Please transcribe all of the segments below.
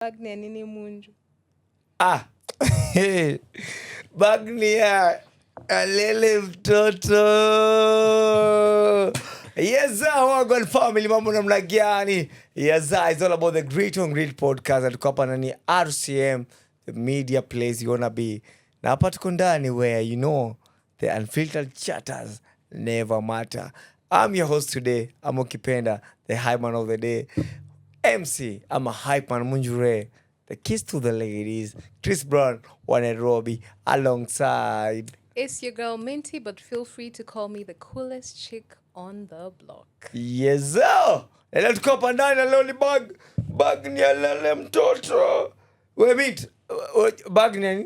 Bagnia nini, Munju? Ah, Bagnia alele mtoto. Yes, sir, Wagwan family, mambo namna gani? Yes, sir, it's all about the Great on Great podcast. Na tuko hapa nani RCM, the media place you wanna be. Na hapa tuko ndani where you know the unfiltered chatters never matter. I'm your host today, I'm Okipenda, the hype man of the day. MC, I'm a hype man, Munjure, the kiss to the ladies, Chris Brown wa Nairobi, alongside It's your girl Minty, but feel free to call me the coolest chick on the block. Yes, sir. Na leo tuko hapa ndani na leo ni bag bag ni alele mtoto. We meet bag ni nini?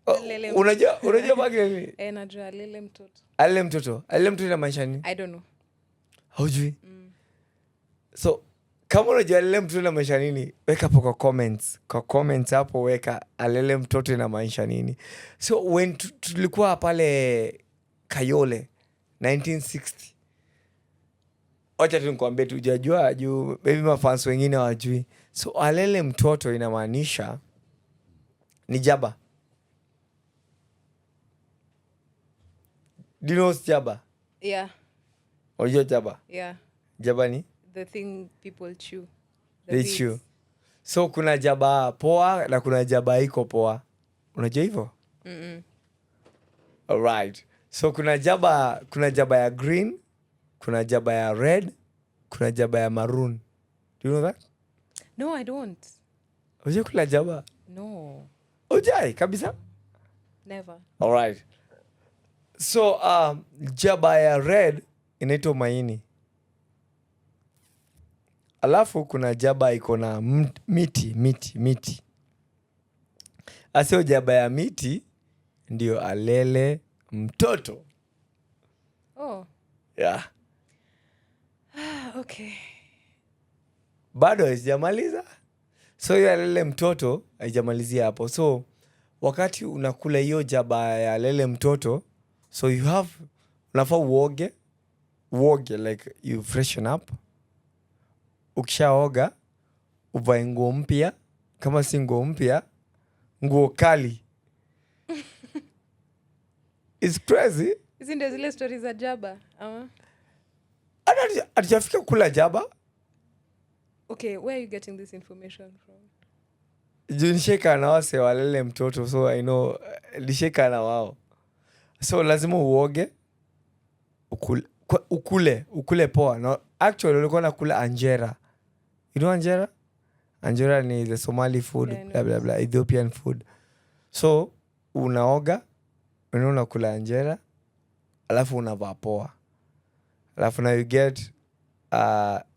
Oh, Alele. Unajua bag ni nini? Eh, najua alele mtoto. Alele mtoto. Alele mtoto inamaanisha nini? I don't know. Haujui? So kama unajua alele mtoto inamaanisha nini, weka hapo kwa comments. Kwa comments hapo weka alele mtoto inamaanisha nini. So when tulikuwa pale Kayole 1960, wacha tu nikwambie tu, hujajua juu maybe mafans wengine hawajui. So alele mtoto inamaanisha ni jaba. Do you know what's jaba? Yeah, Unajua jaba? Yeah. Jaba ni? The thing people chew. The They weeds. chew. So kuna jaba poa na kuna jaba iko poa. Unajua hivyo? Mm-mm. Alright. So kuna jaba ya green, kuna jaba ya red, kuna jaba ya maroon. Do you know that? No, I don't. Unajua kula jaba? No, Ujai kabisa? Never. Alright. So jaba ya red inaitwa maini. Alafu kuna jaba iko na miti, miti, miti. Asio jaba ya miti ndio alele mtoto. Oh, Yeah. ah, okay. Bado haijamaliza. So hiyo alele mtoto haijamalizia hapo. So wakati unakula hiyo jaba ya alele mtoto, so you have unafaa uoge, uoge like you freshen up. Ukishaoga uvae nguo mpya, kama si nguo mpya, nguo kali. It's crazy. Hizi ndio zile stori za jaba ama? Hata hatujafika kula jaba. Okay, where are you getting this information from? Juu nishaikaa na wase walele mtoto, so I know, nishaikaa na wao. So lazima uoge, ukule, ukule poa. No, actually ulikuwa nakula anjera. You know anjera? Anjera ni the Somali food. Yeah, I know. Blah, blah, blah, Ethiopian food. So unaoga, unakula anjera, alafu unavaa poa, alafu now you get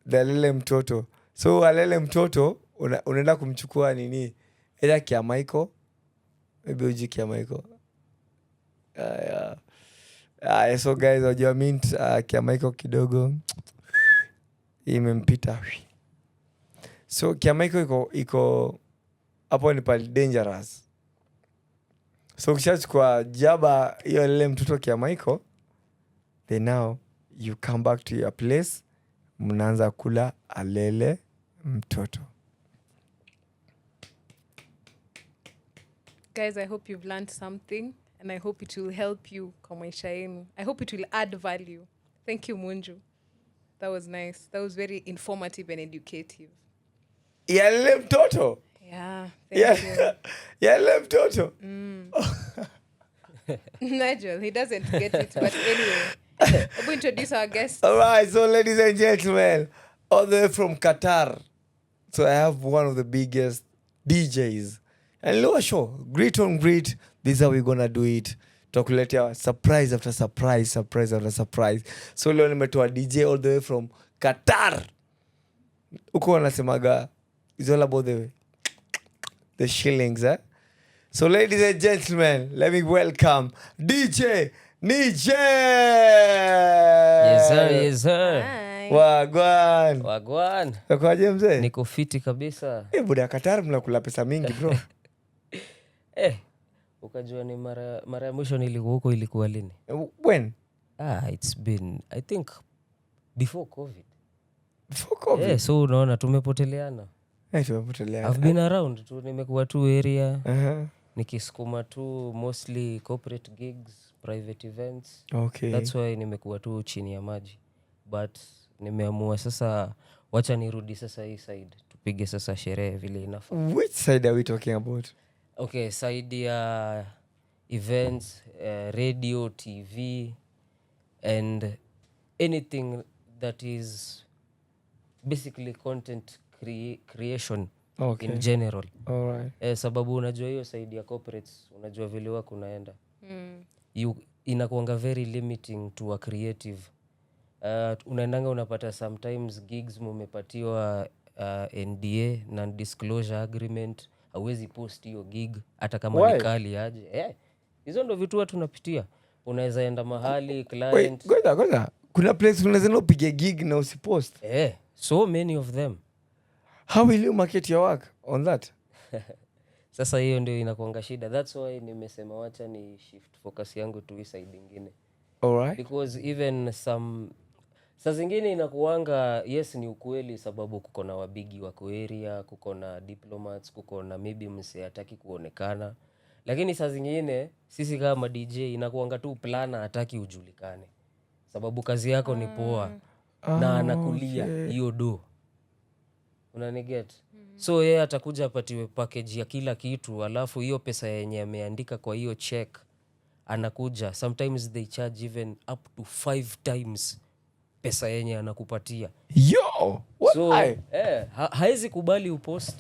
the alele mtoto. So alele mtoto unaenda kumchukua nini, either Kiamaiko, maybe uji Kiamaiko. Yeah. So guys, wajua Mint, Kiamaiko kidogo imempita. So Kiamaiko iko hapo ni pali dangerous. So ukishachukua jaba hiyo alele mtoto Kiamaiko, then now you come back to your place, mnaanza kula alele mtoto. Guys, I hope you've learned something and I hope it will help you kwa maisha yenu. I hope it will add value. Thank you, Munju. That was nice. That was very informative and educative. Ya alele mtoto. Yeah, thank you. Ya alele mtoto. Nigel, he doesn't get it, but anyway. We introduce our guest. All right, so ladies and gentlemen, all the way from Qatar. So I have one of the biggest DJs. And Lower Show, greet on greet. This is how we're gonna do it. Tutakuletea surprise after surprise, surprise after surprise. So leo nimetoa DJ all the way from Qatar. Huko wanasemaga it's all about the shillings, eh? So ladies and gentlemen, let me welcome DJ Nijel. Yes, sir, yes, sir. Hi. Wagwan. Wagwan. Ukoaje mzee? Niko fiti kabisa. Eh, buda, Qatar mnakula pesa mingi, bro. Eh, ukajua ni mara ya mwisho nilikuwa huko ilikuwa lini? When? Ah, it's been, I think, before COVID. Before COVID. Eh, so unaona tumepoteleana. Eh, tumepotelea. I've been around tu, nimekuwa tu area nikisukuma tu mostly corporate gigs, private events. That's why nimekuwa tu chini ya maji, but nimeamua sasa wacha nirudi sasa hii side, tupige sasa sherehe vile inafaa. Which side are we talking about? Okay, side ya events, radio, TV and anything that is basically content creation in general. Eh, sababu unajua hiyo side ya corporates, unajua vile huwa kunaenda, inakuanga very limiting to a creative. Unaendanga unapata sometimes gigs mumepatiwa NDA, non disclosure agreement, hauwezi post hiyo gig hata kama Why? ni kali aje. Eh, hizo ndo vitu huwa tunapitia. Unaweza enda mahali Wait, client goja goja, kuna place unaweza enda upige gig na usipost? Eh, so many of them. How will you market your work on that? Sasa hiyo ndio inakuanga shida. That's why nimesema wacha ni shift focus yangu tu hii side ingine, because even some saa zingine inakuanga, yes, ni ukweli, sababu kuko na wabigi wako area, kuko na diplomats, kuko na maybe mse hataki kuonekana, lakini saa zingine sisi kama DJ inakuanga tu planner hataki ujulikane, sababu kazi yako ni poa na anakulia hiyo do, unaniget? So yeye atakuja apatiwe package ya kila kitu, alafu hiyo pesa yenye ameandika kwa hiyo check, anakuja, sometimes they charge even up to five times pesa yenye anakupatia. Yo, what? So I? eh, haezi kubali upost.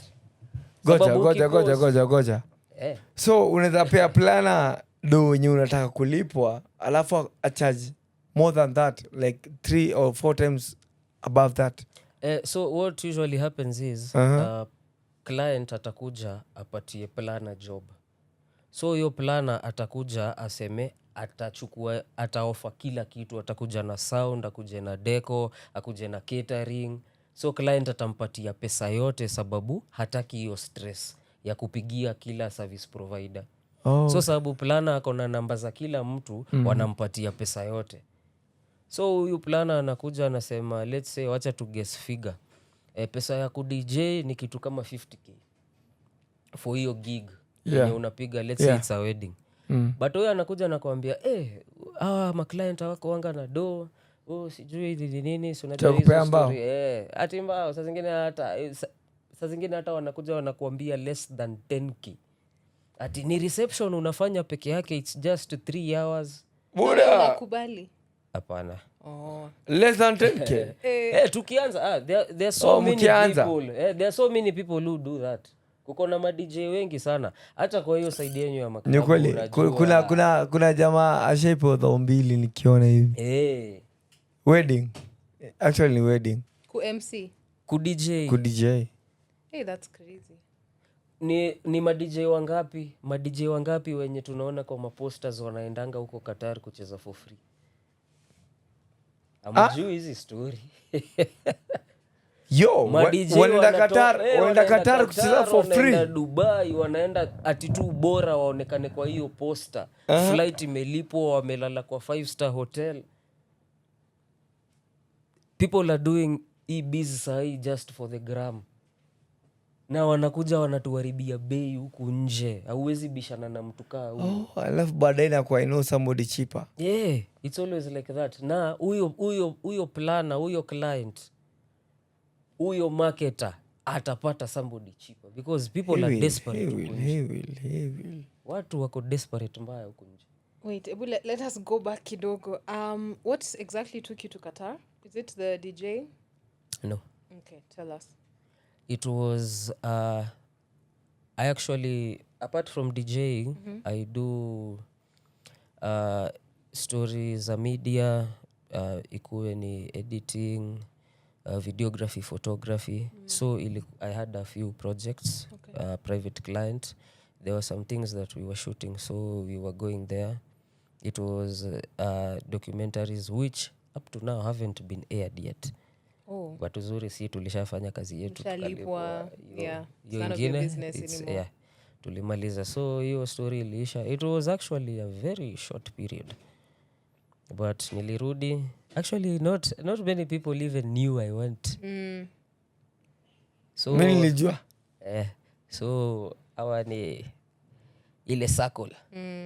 Goja, Sababu goja, goja, ukipost- goja, goja. Eh, So unaweza pea planner do wenye unataka kulipwa, alafu acharge more than that, like three or four times above that? Eh, so what usually happens is client atakuja apatie planner job. So hiyo planner atakuja aseme atachukua, ataoffer kila kitu, atakuja na sound, akuje na deco, akuje na catering. So client atampatia pesa yote sababu hataki hiyo stress ya kupigia kila service provider. So sababu planner ako na namba za kila mtu, wanampatia pesa yote. So huyu planner anakuja anasema, let's say, wacha tu guess figure, e, pesa ya kudj ni kitu kama 50K for hiyo gig yenye unapiga, let's say it's a wedding. But huyo anakuja anakuambia, eh, hawa maclient hawako wanga na do, oh, sijui nini nini, si unajua hizo Tutakupea mbao. story, eh, ati mbao. Saa zingine hata saa zingine hata wanakuja wanakuambia less than 10K, ati ni reception unafanya peke yake, it's just 3 hours. Buda, Unakubali? Hapana. Oh. Less than 10K? Eh, tukianza, ah, there are so Oh, many mkianza. people, eh, there are so many people who do that. Kuko na madj wengi sana, hata kwa hiyo side yenyu ya Ni maklabu, kweli. unajua. Kuna jamaa ashaipewa 20,000 nikiona hivi. Eh, Wedding, actually ni wedding. Ku MC? Ku DJ. Ku DJ. Hey, that's crazy. Ni madj wangapi, madj wangapi wenye tunaona kwa maposters wanaendanga huko Qatar kucheza for free? Amjui hizi story? Yo, Ma-DJ wanaenda Qatar, eh, wanaenda wanaenda Qatar kucheza for wanaenda free. Dubai, wanaenda ati tu bora waonekane kwa hiyo poster. Flight imelipwa, wamelala kwa five star hotel. People are doing hii biz sahii just for the gram, na wanakuja wanatuharibia bei huku nje. Hauwezi bishana na mtu kaa huyu. Oh, alafu baadaye inakuwa, I know somebody cheaper. Yeah, it's always like that. Na huyo planner, huyo client, huyo marketer atapata somebody cheaper because people He are will, desperate he huku will, nje. He will, he will. Watu wako desperate mbaya huku nje. Wait, ebu let us go back kidogo. What exactly took you to Qatar? Is it the DJ? No. Okay, tell us. It was I actually, apart from DJing, I do stories za media, ikuwe ni editing, videography, photography. So I had a few projects, private client. There were some things that we were shooting, so we were going there. It was documentaries which up to now haven't been aired yet. Oh. But uzuri si tulishafanya kazi yetu, Mshalipwa, tukalipwa. Hiyo yeah. It's hiyo none of your ingine, business anymore. yeah, tulimaliza. So hiyo story iliisha. It was actually a very short period, but nilirudi. Actually, not many people even knew I went. So Mi nilijua. Eh, so hawa ni ile circle,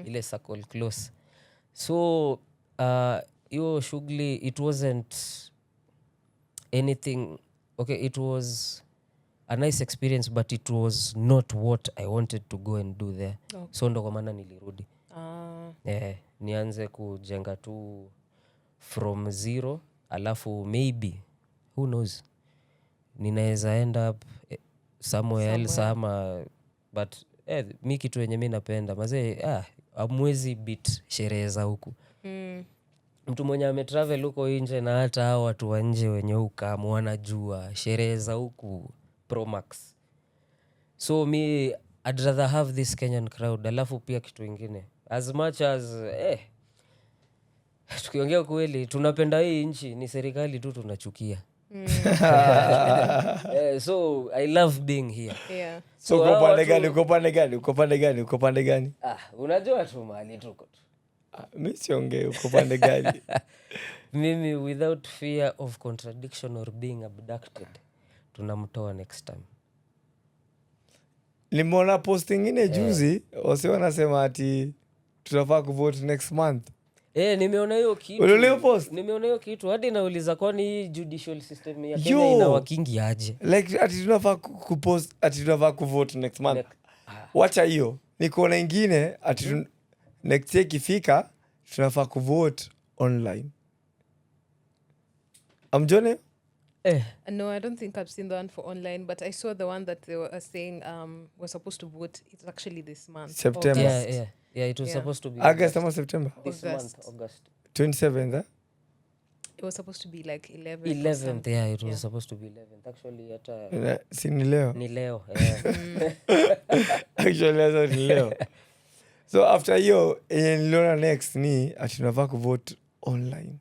ile circle close. So hiyo shughuli, it wasn't anything. Okay, it was a nice experience, but it was not what I wanted to go and do there. So ndo kwa maana nilirudi. Ah. Eh, nianze kujenga tu from zero, alafu maybe, who knows, ninaweza end up somewhere else ama, but mi kitu yenye mi napenda mazee, amwezi beat sherehe za huku. Mtu mwenye ametravel huko nje na hata hao watu wa nje wenye ukam wanajua sherehe za huku promax. So mi I'd rather have this Kenyan crowd. Alafu pia kitu ingine, as much as tukiongea kweli tunapenda hii nchi, ni serikali tu tunachukia. So I love being here. So uko hao pande watu gani? Uko pande gani? Uko pande gani? Uko pande gani? Ah, unajua tu mahali tuko tu. Ah, mi siongee, uko pande gani? Mimi, without fear of contradiction or being abducted, tunamtoa next time. Nimeona post ingine juzi, wase wanasema ati tunafaa kuvote next month. Eh, nimeona hiyo kitu. Uliona hiyo post? Nimeona hiyo kitu hadi nauliza, kwani hii judicial system ya Kenya Yo! inaworkingi aje? Like ati tunafaa kupost ati tunafaa kuvote next month. Wacha hiyo, nikuona ingine ati next year ikifika tunafaa kuvote online. Amjone? Eh. No, I don't think I've seen the one for online, but I saw the one that they were saying we're supposed to vote. It's actually this month. September. August. Yeah, it was supposed to be August ama September? This August. month, August. 27th, eh? It was supposed to be like 11 or 11th. Something. Yeah, it was supposed to be 11th actually, hata Si ni leo? Ni leo, yeah. Actually sasa ni leo. So after hiyo, yenye niliona next ni ati tunafaa kuvote online.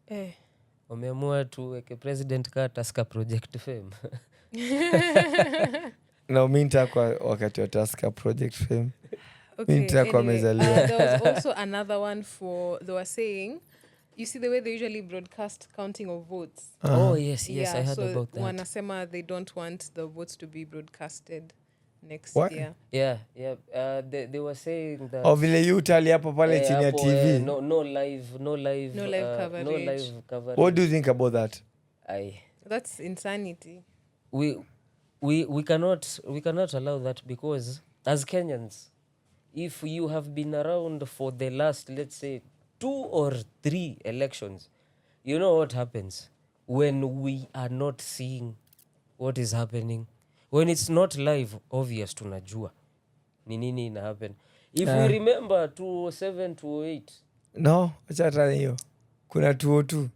Eh. Wameamua tuweke president ka Tusker Project Fame. Na mi nitakuwa wakati wa Tusker Project Fame. Okay, Nitakuwa anyway, amezaliwa. There was also another one for, they were saying, you see the way they usually broadcast counting of votes. Oh yes, Yeah, I heard so about that. wanasema they don't want the votes to be broadcasted next Why? year. Yeah, they were saying that O vile yutali hapo pale eh, chini ya hapo, TV. eh, no, no live, no live, No live no coverage. live coverage. What do you think about that? Aye. That's insanity. We cannot allow that because as Kenyans, if you have been around for the last, let's say, two or three elections, you know what happens when we are not seeing what is happening. When it's not live, obvious tunajua ni nini ina happen. If we remember 207, 208. No, acha hata hiyo, kuna 202.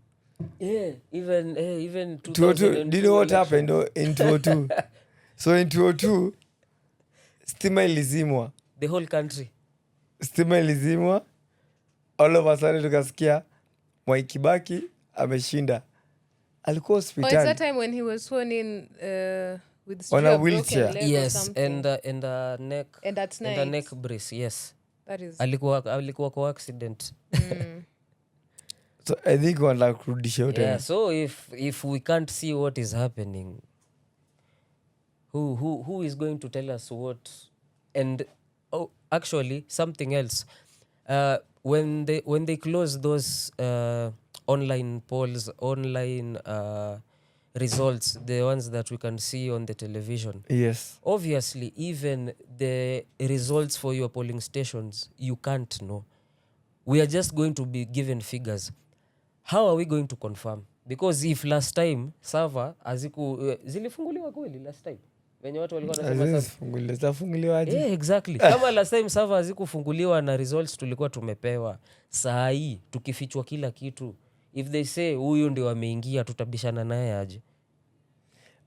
Yeah, even 202. Do you know what 2002. Happened, oh, in 202? So in 202 stima ilizimwa. The whole country. Stima ilizimwa, all of a sudden tukasikia Mwai Kibaki ameshinda. Alikuwa Oh, it's that hospitali. Time when he was sworn in with On a sijui a broken wheelchair. leg or Yes, something. and a neck And at and a night. Neck brace, yes. That is Alikuwa kwa accident. So I think wanataka kurudisha hiyo tena. Yeah, so if we can't see what is happening, who is going to tell us what? And oh, actually something else, when they close those online polls, online results, the ones that we can see on the television, obviously even the results for your polling stations you can't know. We are just going to be given figures. How are we going to confirm? Because if last time server aziku zilifunguliwa kweli last time venye watu walikuwa wanasema Hazifunguliwa. Zitafunguliwa aje? Yeah, exactly. Kama last time server hazikufunguliwa na results tulikuwa tumepewa, saa hii tukifichwa kila kitu, if they say huyu ndio ameingia, tutabishana naye aje?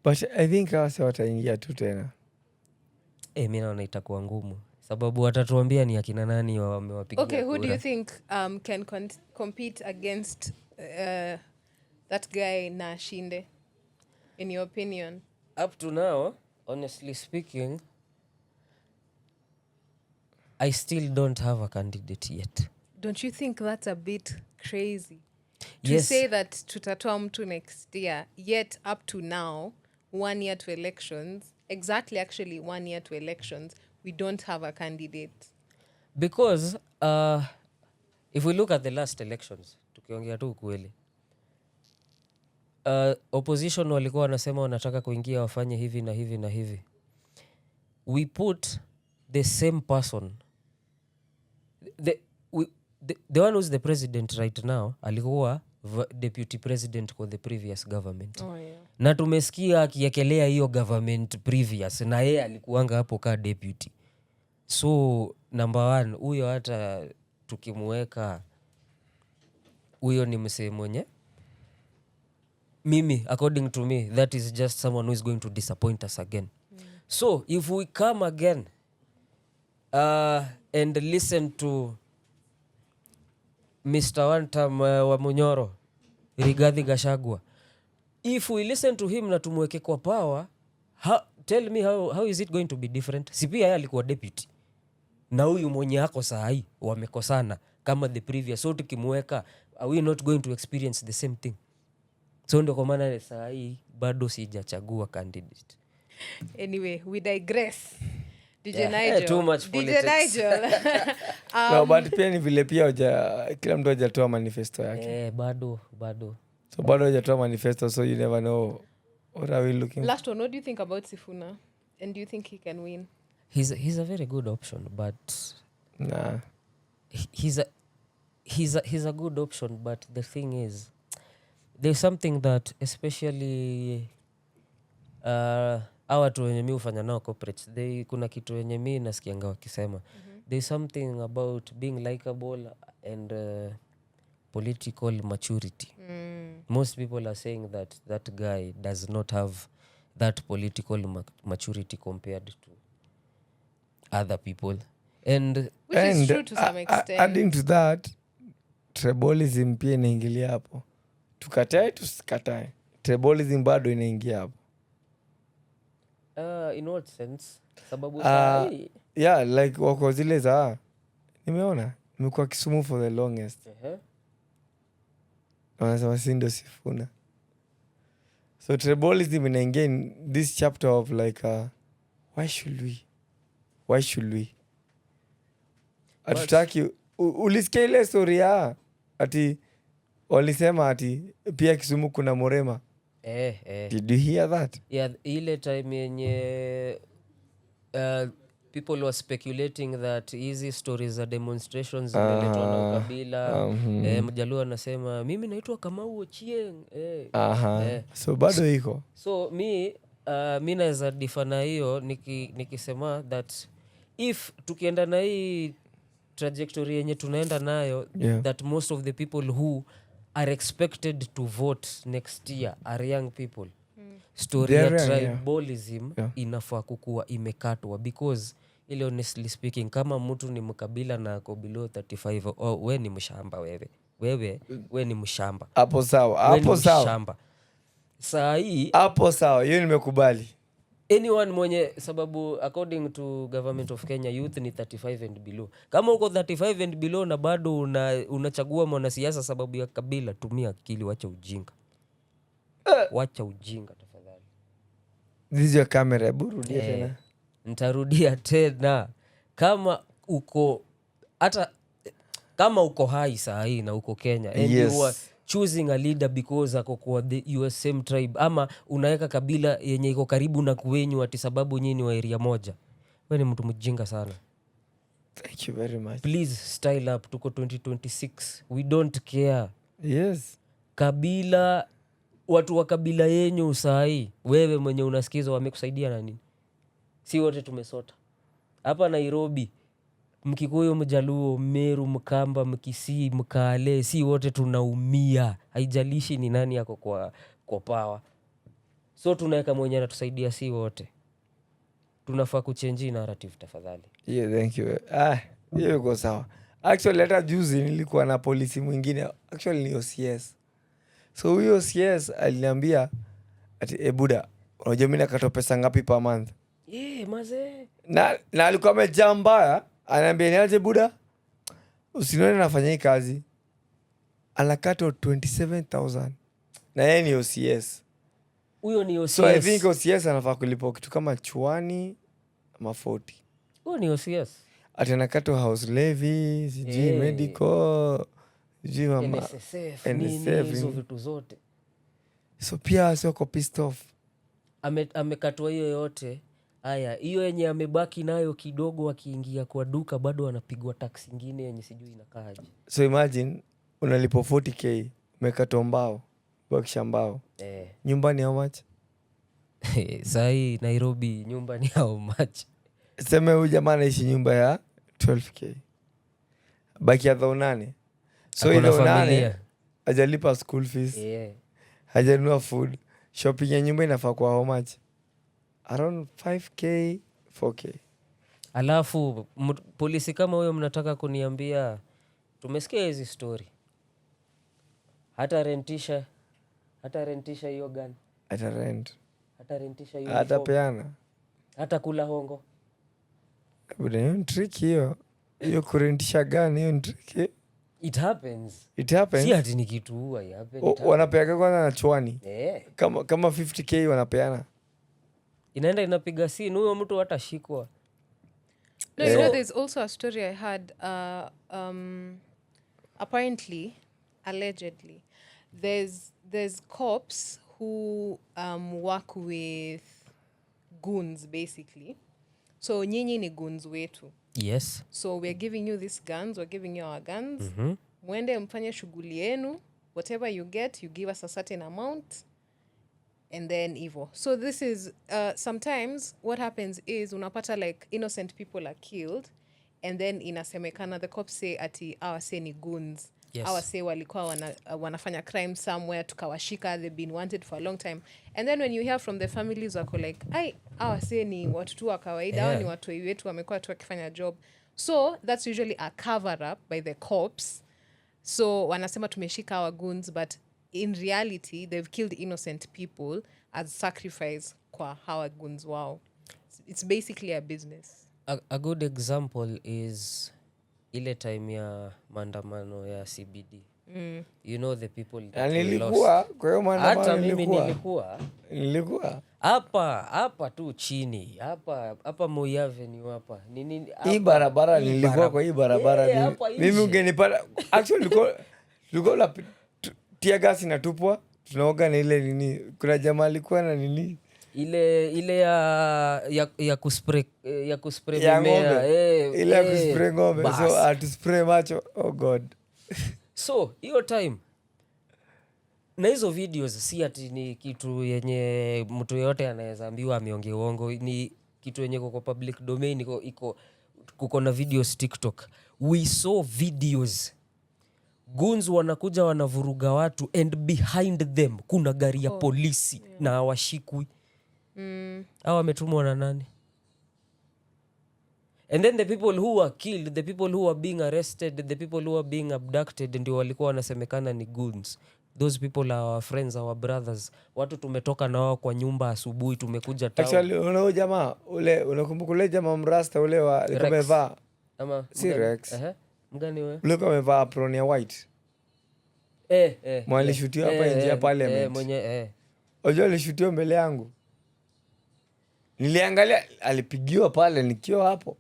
But I think hawase wataingia tu tena. E, mi naona itakuwa ngumu sababu watatuambia ni akina nani wamewapigia Okay, who do kura. You think can compete against that guy na ashinde, in your opinion? Up to now, honestly speaking, I still don't have a candidate yet. Don't you think that's a bit crazy to Yes. say that tutatoa mtu next year, yet up to now One year to elections, exactly, actually one year to elections, we don't have a candidate? Because if we look at the last elections, tukiongea tu ukweli, opposition walikuwa wanasema wanataka kuingia wafanye hivi na hivi na hivi. We put the same person, the one who's the president right now alikuwa deputy president for the previous government. Oh, yeah. Na tumesikia akiekelea hiyo government previous, na yeye alikuanga hapo ka deputy. So number one, huyo hata tukimuweka, huyo ni msee mwenye mimi, according to me, that is just someone who is going to disappoint us again. So if we come again and listen to Mr. One Term wa Munyoro, Rigathi Gachagua, if we listen to him na tumweke kwa power, tell me how is it going to be different? Si pia yeye alikuwa deputy na huyu mwenye ako sahii wamekosana kama the previous? So tukimweka, are we not going to experience the same thing? So ndio kwa maana sahii bado sijachagua candidate. Anyway, we digress. DJ Yeah, Nigel. Too much DJ politics. Nigel. No, but pia ni vile pia kila mtu hajatoa manifesto yake. Eh, bado bado. So bado hajatoa manifesto, so you never know what are we looking. Last one, what do you think about Sifuna? And do you think he can win? He's a very good option, but Nah. he's a good option, but the thing is, there's something that especially hawa watu wenye mi hufanya nao corporates, kuna kitu wenye mi nasikianga wakisema. There's something about being likable and political maturity. Most people are saying that that guy does not have that political maturity compared to other people and Which is And, true to some extent. Adding to that, tribalism pia inaingilia hapo. Tukatae tusikatae, tribalism bado inaingia hapo. In what sense? Sababu sahii Yeah, like wako zile za nimeona nimekuwa Kisumu for the longest. Wanasema si ndio Sifuna. So tribalism inaingia in this chapter of like, why should we hatutaki. Ulisikia ile story ya ati walisema ati pia Kisumu kuna Morema? Eh. Did you hear that? Yeah, ile time yenye people were speculating that hizi stories za demonstrations zimeletwa na ukabila. Eh, mjaluo anasema, "Mimi naitwa Kamau Ochieng," eh. Aha. Eh. So bado iko. So mi naweza differ na hiyo nikisema that if tukienda na hii trajectory yenye tunaenda nayo, that most of the people who are expected to vote next year are young people, story ya They're young, yeah. tribalism inafaa kukuwa imekatwa, because ile, honestly speaking, kama mtu ni mkabila na ako below 35, oh, we ni mshamba. Wewe we ni mshamba. Hapo sawa. We ni Hapo sawa. mshamba saa hii. Hapo sawa, hiyo nimekubali. Anyone mwenye, sababu according to Government of Kenya, youth ni 35 and below. Kama uko 35 and below na bado unachagua mwanasiasa sababu ya kabila, tumia akili, wacha ujinga, wacha ujinga tafadhali. This is your camera, hebu rudia Eh, tena. Ntarudia tena. Kama uko, hata kama uko hai saa hii na uko Kenya and you are choosing a leader because ako kwa your same tribe, ama unaweka kabila yenye iko karibu na kwenyu ati sababu nyinyi ni wa area moja, we ni mtu mjinga sana. Thank you very much. Please style up. Tuko 2026, we don't care. Kabila, watu wa kabila yenyu sahii, wewe mwenye unasikiza, wamekusaidia na nini? Si wote tumesota hapa Nairobi? Mkikuyu, Mjaluo, Meru, Mkamba, Mkisii, Mkale, si wote tunaumia? Haijalishi ni nani ako kwa power. So tunaweka mwenye anatusaidia si wote. Tunafaa kuchange narrative tafadhali. Yeah, thank you. Ah, hiyo iko sawa. Actually, hata juzi nilikuwa na polisi mwingine, actually ni OCS. So huyo OCS aliniambia ati, "E buda, unajua mi nakatwa pesa ngapi per month?" Yeah, mazee. Na alikuwa amejaa mbaya. Anaambia, "Niaje buda, usinione nafanya hii kazi." Anakatwa 27,000 na yeye ni OCS. Huyo ni So I OCS. think OCS anafaa kulipwa kitu kama chwani ama 40. Huyo ni OCS. Ati anakatwa house levy, sijui medical, sijui mama NSSF, nini, NSSF, hizo nini. Vitu zote. So pia wasi wako pissed off. Amekatwa hiyo yote. Haya, hiyo yenye amebaki nayo kidogo, akiingia kwa duka bado anapigwa tax ingine yenye sijui inakaaje. So imagine unalipwa 40K, umekatwa mbao, bakisha mbao. Nyumba ni how much? Sahii Nairobi nyumba ni how much? Seme huyu jamaa anaishi nyumba ya 12K, baki ya thao nane. So Ako na ile nane familia. hajalipa school fees, hajanunua food, shopping ya nyumba inafaa kwa how much? Around 5K, 4K. Alafu polisi kama huyo, mnataka kuniambia, tumesikia hizi story, hata rentisha hiyo gun? Ata rent? Hata rentisha uniform? Atapeana? Hata kula hongo? Buda, hiyo ni tricky hiyo. Hiyo kurentisha gun, hiyo ni tricky. It happens. It happens. Si ati ni kitu huwa happen, it happens. Wanapeaga kwanza na chwani. Kama 50K wanapeana. Inaenda inapiga sin, huyo mtu hatashikwa. No, you know, there's also a story I had. Apparently, allegedly, there's cops who work with goons, basically. So nyinyi ni goons wetu. So we're giving you these guns, we're giving you our guns. Mwende mfanye shughuli yenu. Whatever you get, you give us a certain amount. And then evil. So this is sometimes what happens is unapata like innocent people are killed and then inasemekana, the cops say ati our say ni goons. Our say walikuwa wanafanya crime somewhere, tukawashika, they've been wanted for a long time. And then when you hear from the families, wako like, "Ai, hawa say ni watu tu wa kawaida, hawa ni watu wetu, wamekuwa tu wakifanya job." So that's usually a cover up by the cops. So wanasema tumeshika our goons, but in reality they've killed innocent people as sacrifice kwa hawa goons wao. It's basically a business. A good example is ile time ya maandamano ya CBD. You know the people that Na we lost. nilikuwa kwa hiyo maandamano. Hata mimi Nilikuwa. Nilikuwa. Nilikuwa. Hapa hapa tu chini hapa hapa, Moi Avenue hapa. Nini Hii hapa, barabara hii nilikuwa kwa hii barabara. Hapa Mimi nje. ungenipata actually tulikuwa tear gas inatupwa, tunaoga na ile nini, kuna jamaa alikuwa na nini. Ile ya kuspray, ya kuspray Ya mimea. ng'ombe. Ile ya kuspray ng'ombe. Bas. So atuspray macho, oh God. So hiyo time na hizo videos, si ati ni kitu yenye mtu yoyote anaweza ambiwa ameongea uongo, ni kitu yenye iko kwa public domain, iko kuko na videos TikTok. We saw videos, goons wanakuja wanavuruga watu and behind them kuna gari ya polisi na hawashikwi. Au wametumwa na nani? And then the people who are killed, the people who are being arrested, the people who are being abducted ndio walikuwa wanasemekana ni goons. Those people are our friends, our brothers, watu tumetoka na wao kwa nyumba asubuhi, tumekuja town. Actually, una huyu jamaa ule, unakumbuka ule jamaa mrasta ule wa alikuwa Rex. amevaa Ama Si mgani? Rex. Ehe. Mgani we? Ule alikuwa amevaa apron ya white. Mwalishutiwa hapa nje ya parliament. Mwenye Unajua alishutiwa mbele yangu, niliangalia alipigiwa pale nikiwa hapo.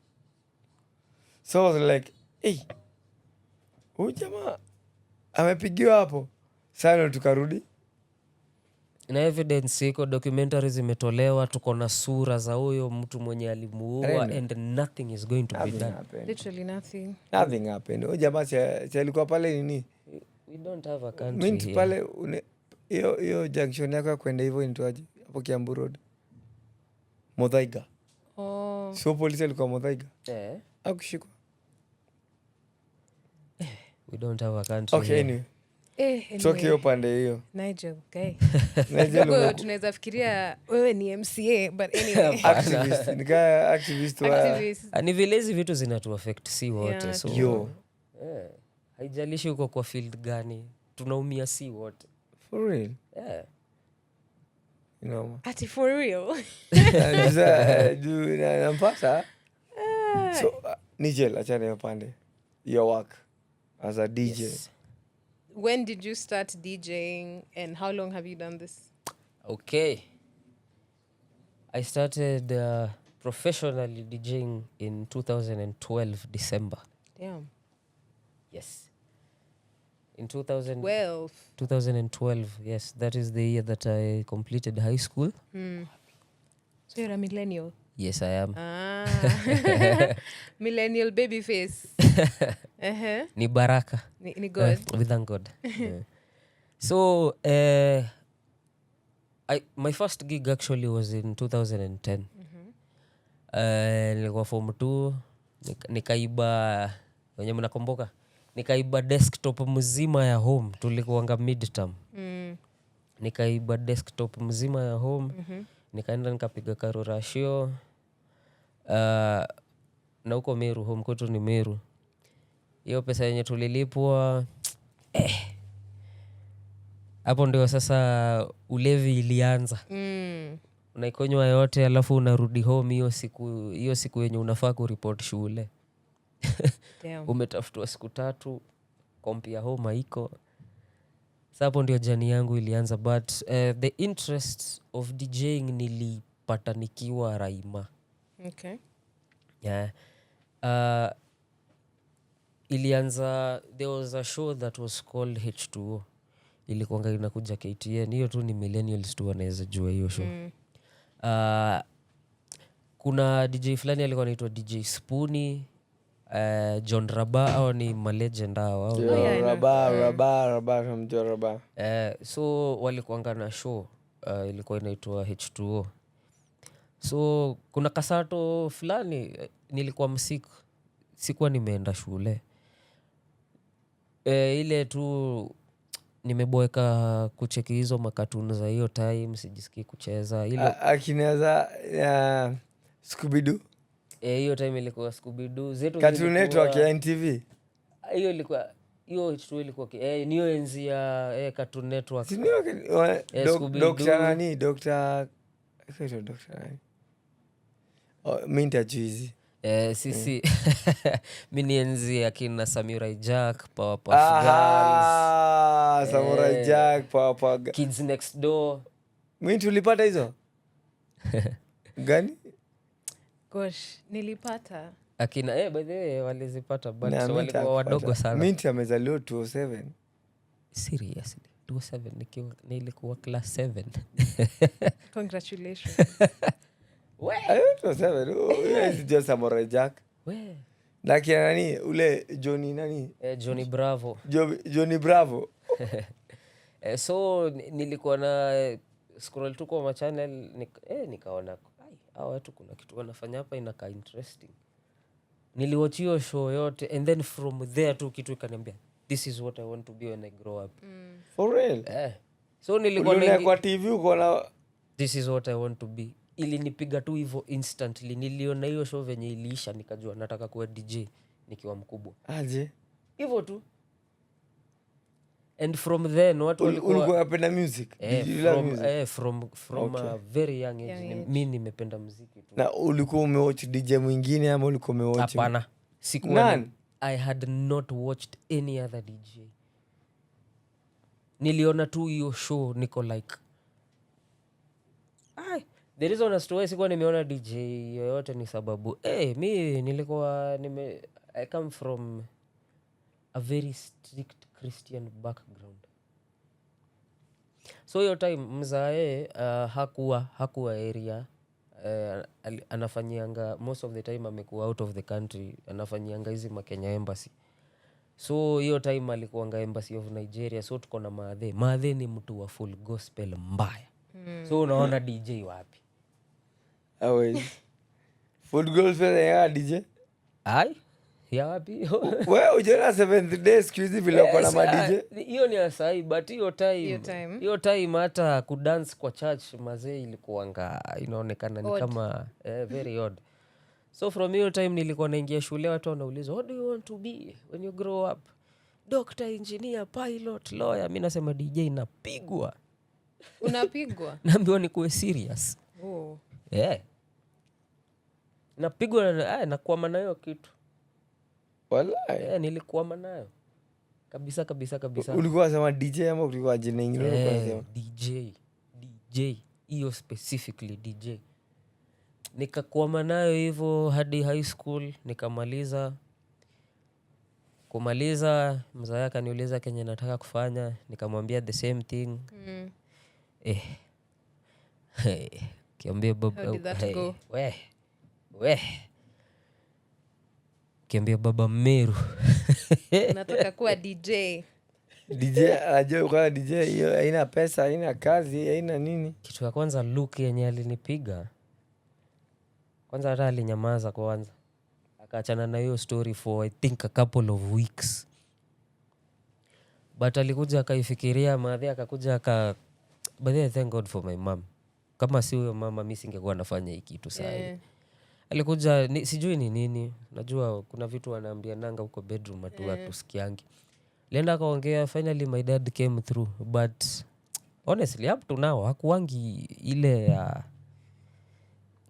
So I was like, "Hey, huyu jamaa amepigiwa hapo sana." Tukarudi. Na evidence iko, documentary zimetolewa, tuko na sura za huyo mtu mwenye alimuua Reno. and nothing is going to be Nothing done. happened. Literally nothing. Nothing happened. Huyu jamaa si alikuwa pale nini, We don't have a country Mint here. pale hiyo junction yako ya kwenda hivyo inaitwaje hapo Kiambu Road, Muthaiga? Oh. Sio polisi alikuwa Muthaiga? Eh, Akushikwa. We don't have a country Okay, here. anyway. Eh, Toke anyway. hiyo pande hiyo. Nigel, guy. Nigel. Kidogo tunaweza fikiria wewe ni MCA, but anyway. Activist, nikaa activist wa Activist. Ah, ni vile hizi vitu zinatu affect si wote. Yeah. So Yo. eh, haijalishi uko kwa field gani, tunaumia si wote. For real. Yeah. You know. Ati for real. Sasa, juu nampata. So Nigel, achana hiyo pande, your work as a DJ. Yes. When did you start DJing and how long have you done this? Okay. I started professionally DJing in 2012 December. Damn. Yes, in 2000, 12. 2012. Yes, that is the year that I completed high school. So you're a millennial. Yes, I am. Ah. Millennial baby face. Ni baraka. Ni God. We thank God. Yeah. So my first gig actually was in 2010. Nilikuwa form 2, nikaiba, wenye mnakumbuka, nikaiba desktop mzima ya home. Tulikuanga midterm. Nikaiba desktop mzima ya home, nikaenda nikapiga karurashio na huko Meru, home kwetu ni Meru. Hiyo pesa yenye tulilipwa, hapo ndio sasa ulevi ilianza. Unaikonywa yote, alafu unarudi home hiyo siku, hiyo siku yenye unafaa kuripot shule. Damn. Umetafutwa siku 3, kompi ya home haiko. Sa hapo ndio journey yangu ilianza, but the interest of DJing nilipata nikiwa raima. Yeah. Ilianza, there was a show that was called H2O, ilikuanga inakuja KTN. Hiyo tu ni millennials tu wanaweza jua hiyo show. Kuna DJ fulani alikuwa anaitwa DJ Spoony, John Raba, au ni malegend hao au Yo, Yeah, I know. Raba, Raba, Raba, tunamjua Raba. So walikuanga na show, ilikuwa inaitwa H2O. So kuna kasato fulani, nilikuwa msick, sikuwa nimeenda shule, ile tu nimeboeka kucheki hizo makatuni za hiyo time, sijisikii kucheza ile. Akinaza Scooby-Doo. Hiyo time ilikuwa Scooby-Doo zetu. Cartoon Network Zilikuwa ya NTV. Hiyo ilikuwa, hiyo H2 ilikuwa ni hiyo enzi ya Cartoon Network. Si ndio Scooby-Doo. Dr. nani, Dr. Kaitwa Dr. nani? Oh, mi nitajua hizi. Sisi, mi ni enzi akina Samurai Jack, Powerpuff Girls. Aha, Samurai Jack, Powerpuff Kids Next Door. Mi tulipata hizo gani? Gosh, nilipata. Akina by the way walizipata, but Na Minta walikuwa hakupata. wadogo sana. Minti amezaliwa 207. Seriously, 27 nikiwa, nilikuwa class 7. Congratulations. Ayo, 207. Oh, yeah, sijua Samurai Jack. We. Na kina nani, ule Johnny nani? Johnny Bravo. Johnny Bravo. So nilikuwa na scroll tu kwa machannel, nikaona, ai, hawa watu kuna kitu wanafanya hapa inakaa interesting. Niliwatch hiyo show yote and then from there tu kitu ikaniambia, "This is what I want to be when I grow up." For real? So nilikuwa Uliona naingi kwa TV uko na "This is what I want to be." Ilinipiga tu hivo instantly. Niliona hiyo show venye iliisha, nikajua nataka kuwa DJ nikiwa mkubwa. Aje? Hivo tu. And from then watu walikuwa Ulikuwa unapenda music? Eh, Did you love from, music? from a very young age, Young age. mi nimependa mziki tu. Na ulikuwa umewatch DJ mwingine ama ulikuwa umewatch? Hapana, sikuwa. None? I had not watched any other DJ. Niliona tu hiyo show, niko like, ai. The reason as to why sikuwa nimeona DJ yoyote ni sababu mi nilikuwa nime I come from a very strict Christian background. So hiyo time mzae hakuwa area, anafanyianga, most of the time amekuwa out of the country, anafanyianga hizi makenya embassy. So hiyo time alikuanga Embassy of Nigeria. So tuko na maadhe. Maadhe ni mtu wa full gospel mbaya. So unaona DJ wapi? Hawezi. Full gospel ya DJ. Ai, ya wapi? We ujaona Seventh Day siku hizi vile uko na Eh, ma DJ? hiyo ni asai, but hiyo time, Hiyo time. hiyo time hata kudance kwa church, mazee, ilikuwanga inaonekana ni Odd. kama very odd. So from hiyo time nilikuwa naingia shule, watu wanauliza, "What do you want to be when you grow up? Doctor, engineer, pilot, lawyer?" Mi nasema DJ, napigwa. Unapigwa? Naambiwa nikuwe serious. Oh. Yeah. Napigwa nakwama nayo kitu. Walai. Yeah, nilikuama nayo kabisa kabisa kabisa. Ulikuwa unasema DJ ama ulikuwa jina ingine ulikuwa unasema? DJ, DJ, hiyo specifically DJ. Nikakwama nayo hivyo hadi high school nikamaliza. Kumaliza, mzae akaniuliza kenye nataka kufanya, nikamwambia the same thing. Eh. Hey. Kiambia baba. How did that Hey. go? We. We. Kiambia baba Meru. Nataka kuwa DJ. DJ anajua kwa DJ hiyo haina pesa, haina kazi, haina nini. Kitu ya kwanza, look yenye alinipiga kwanza, hata alinyamaza kwanza, akaachana na hiyo story for, I think, a couple of weeks, but alikuja akaifikiria. Madhi akakuja aka, but then I thank God for my mom. Kama si huyo mama, mi singekuwa nafanya hii kitu sahii. Alikuja ni, sijui ni nini, najua kuna vitu wanaambia nanga huko bedroom hatusikiangi. Lienda akaongea, finally my dad came through. But honestly, up to now hakuangi ile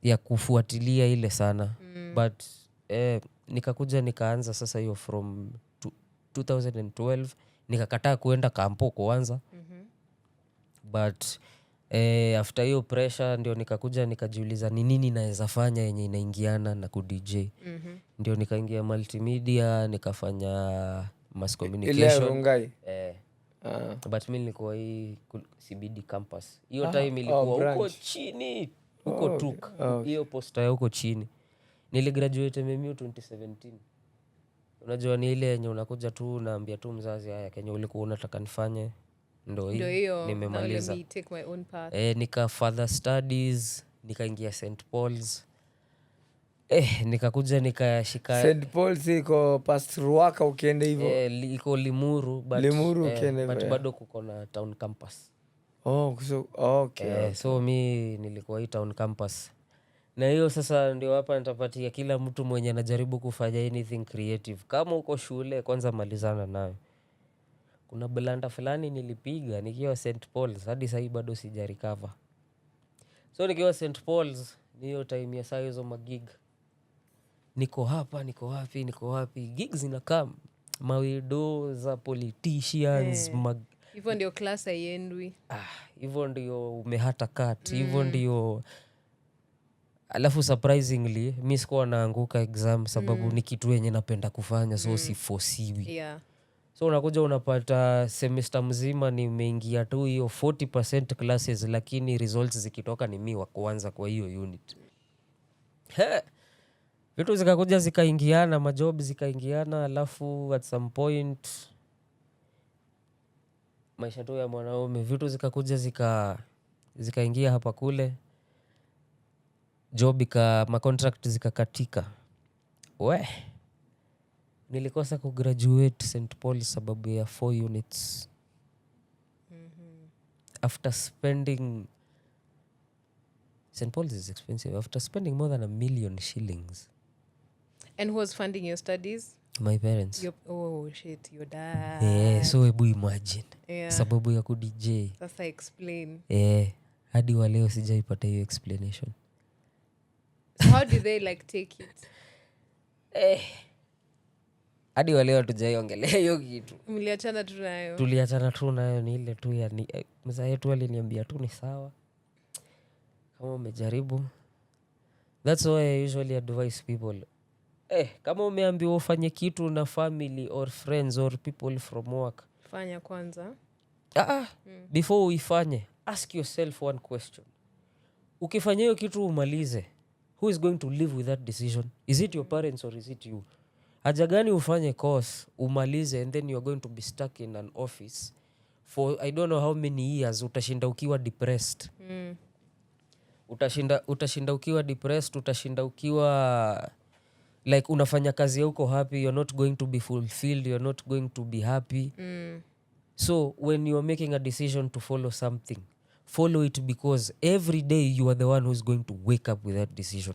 ya kufuatilia ile sana. But nikakuja nikaanza sasa hiyo from 2012. Nikakataa kuenda kampo kwanza. But after hiyo pressure ndio nikakuja nikajiuliza ni nini naweza fanya yenye inaingiana na kudj. Ndio nikaingia multimedia, nikafanya mass Ile ya communication. Rongai. Eh, Ah. but mi nilikuwa hii CBD campus hiyo Ah, time ilikuwa oh, huko branch. chini huko. Oh, Tuk okay. hiyo posta ya huko chini. Niligraduate MMU 2017. Unajua ni ile yenye unakuja tu unaambia tu mzazi, "Haya, kenye ulikuwa unataka nifanye ndo hii." Ndio hiyo. Now let Nimemaliza. Me take my own path. Nika further studies, nikaingia St Paul's. Nikakuja nikashika. St Paul's iko past Ruaka ukienda hivyo. Iko Limuru, but, Limuru ukienda hivyo, but yeah. bado kuko na town campus. Oh, so, okay. So mi nilikuwa hii town campus, na hiyo sasa ndio hapa nitapatia kila mtu mwenye anajaribu kufanya anything creative. Kama uko shule, kwanza malizana nayo. Kuna blunder fulani nilipiga nikiwa St Paul's, hadi sahii bado sijarecover. So nikiwa St Paul's ni hiyo time ya saa hizo magig, niko hapa, niko wapi, niko wapi, gig zinacome, mawidow za politicians. Hivyo ndio class haiendwi. Ah, hivyo ndio umehata kat hivyo ndio. Alafu surprisingly mi sikuwa naanguka exam sababu ni kitu yenye napenda kufanya, so sifosiwi. So unakuja unapata semester mzima nimeingia tu hiyo 40 classes, lakini results zikitoka ni mi wa kwanza kwa hiyo unit. He! Vitu zikakuja zikaingiana, majob zikaingiana, alafu at some point maisha tu ya mwanaume, vitu zikakuja zikaingia hapa kule, job ika macontract zikakatika. We, nilikosa kugraduate St Paul sababu ya four units after spending, St Paul's is expensive, after spending more than 1 million shillings. And who was funding your studies? My parents. Your, oh shit, your dad. Yeah, so hebu imagine, sababu ya kudj. Sasa explain. Yeah, hadi wa leo sijaipata hiyo explanation. So how did they like take it? Eh. Hadi wa leo hatujaiongelea hiyo kitu. Mliachana tu nayo. Tuliachana tu nayo. Ni ile tu yani, mzaa yetu aliniambia tu ni sawa kama umejaribu. That's why I usually advise people, kama umeambiwa ufanye kitu na family or friends or people from work, Fanya kwanza. Ah, before uifanye, ask yourself one question: ukifanya hiyo kitu umalize, who is going to live with that decision? Is it your parents or is it you? Haja gani ufanye course umalize and then you're going to be stuck in an office for I don't know how many years? Utashinda ukiwa depressed. Utashinda ukiwa depressed, utashinda ukiwa like unafanya kazi ya uko happy. You're not going to be fulfilled, you're not going to be happy. So when you're making a decision to follow something, follow it, because every day you are the one who's going to wake up with that decision,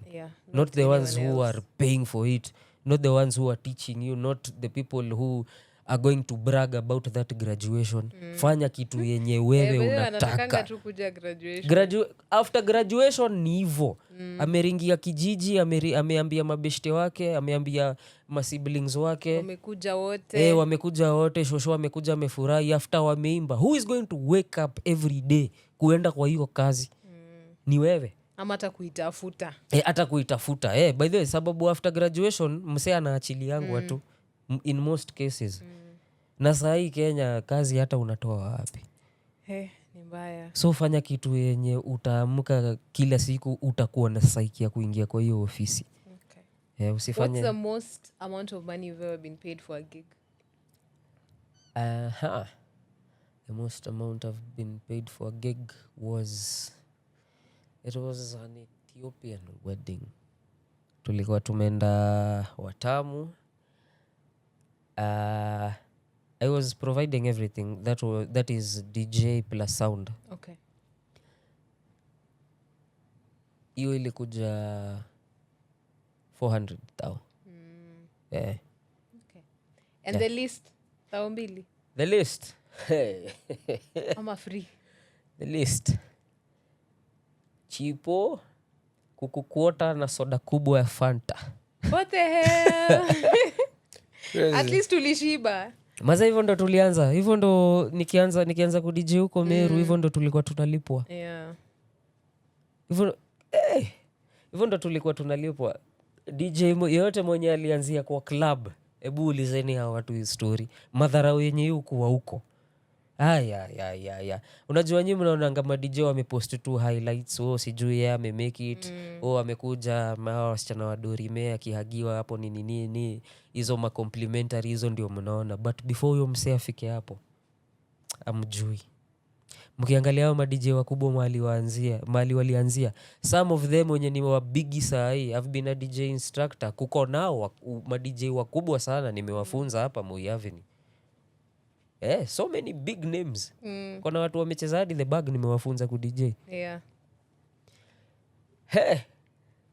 not the ones anyone who else. Are paying for it, not the ones who are teaching you, not the people who are going to brag about that graduation. Fanya kitu yenye wewe Eh, wenyewe wanatakanga unataka. tu kuja graduation. After graduation ni hivo, ameringia kijiji, ameambia mabeshte wake, ameambia masiblings wake. Wamekuja wote. Wamekuja wote, shosho amekuja amefurahi after wameimba. Who is going to wake up every day kuenda kwa hiyo kazi? Ni wewe. Ama hata kuitafuta. Hata kuitafuta. By the way, sababu after graduation msee anaachiliangwa tu in most cases. Na sahii Kenya kazi hata unatoa wapi? Hey, ni mbaya. So fanya kitu yenye utaamka kila siku utakuwa na psyche ya kuingia kwa hiyo ofisi. Usifanye. What's the most amount of money you've ever been paid for a gig? Aha. The most amount I've been paid for a gig was, it was an Ethiopian wedding. Tulikuwa tumeenda Watamu. I was providing everything. That is DJ plus sound. Hiyo ilikuja 400 thou. Yeah. Okay. And the least, thao mbili? The least. Ama free? The least. Chipo, kuku quarter na soda kubwa ya Fanta. What the hell? Crazy. At least ulishiba. Maza, hivyo ndo tulianza, hivyo ndo nikianza kuDJ huko Meru, hivyo ndo tulikuwa tunalipwa. Hivyo ndo tulikuwa tunalipwa. DJ yeyote mwenye alianzia kwa club, hebu ulizeni hawa watu hii story, madharau yenye hukuwa huko. Aya. Unajua nyi mnaonanga maDJ wamepost tu highlights, oh, sijui yeye amemake it, oh, amekuja hawa wasichana wa Dorime akihagiwa hapo, nini nini, hizo macomplimentary, hizo ndio mnaona. But before huyo msee afike hapo, amjui. Mkiangalia hao maDJ wakubwa mahali walianzia, some of them wenye ni wabigi sahii, I've been a DJ instructor, kuko nao maDJ wakubwa sana nimewafunza hapa Moi Avenue. So many big names. Kuna watu wamecheza hadi The Bag nimewafunza kuDJ. He,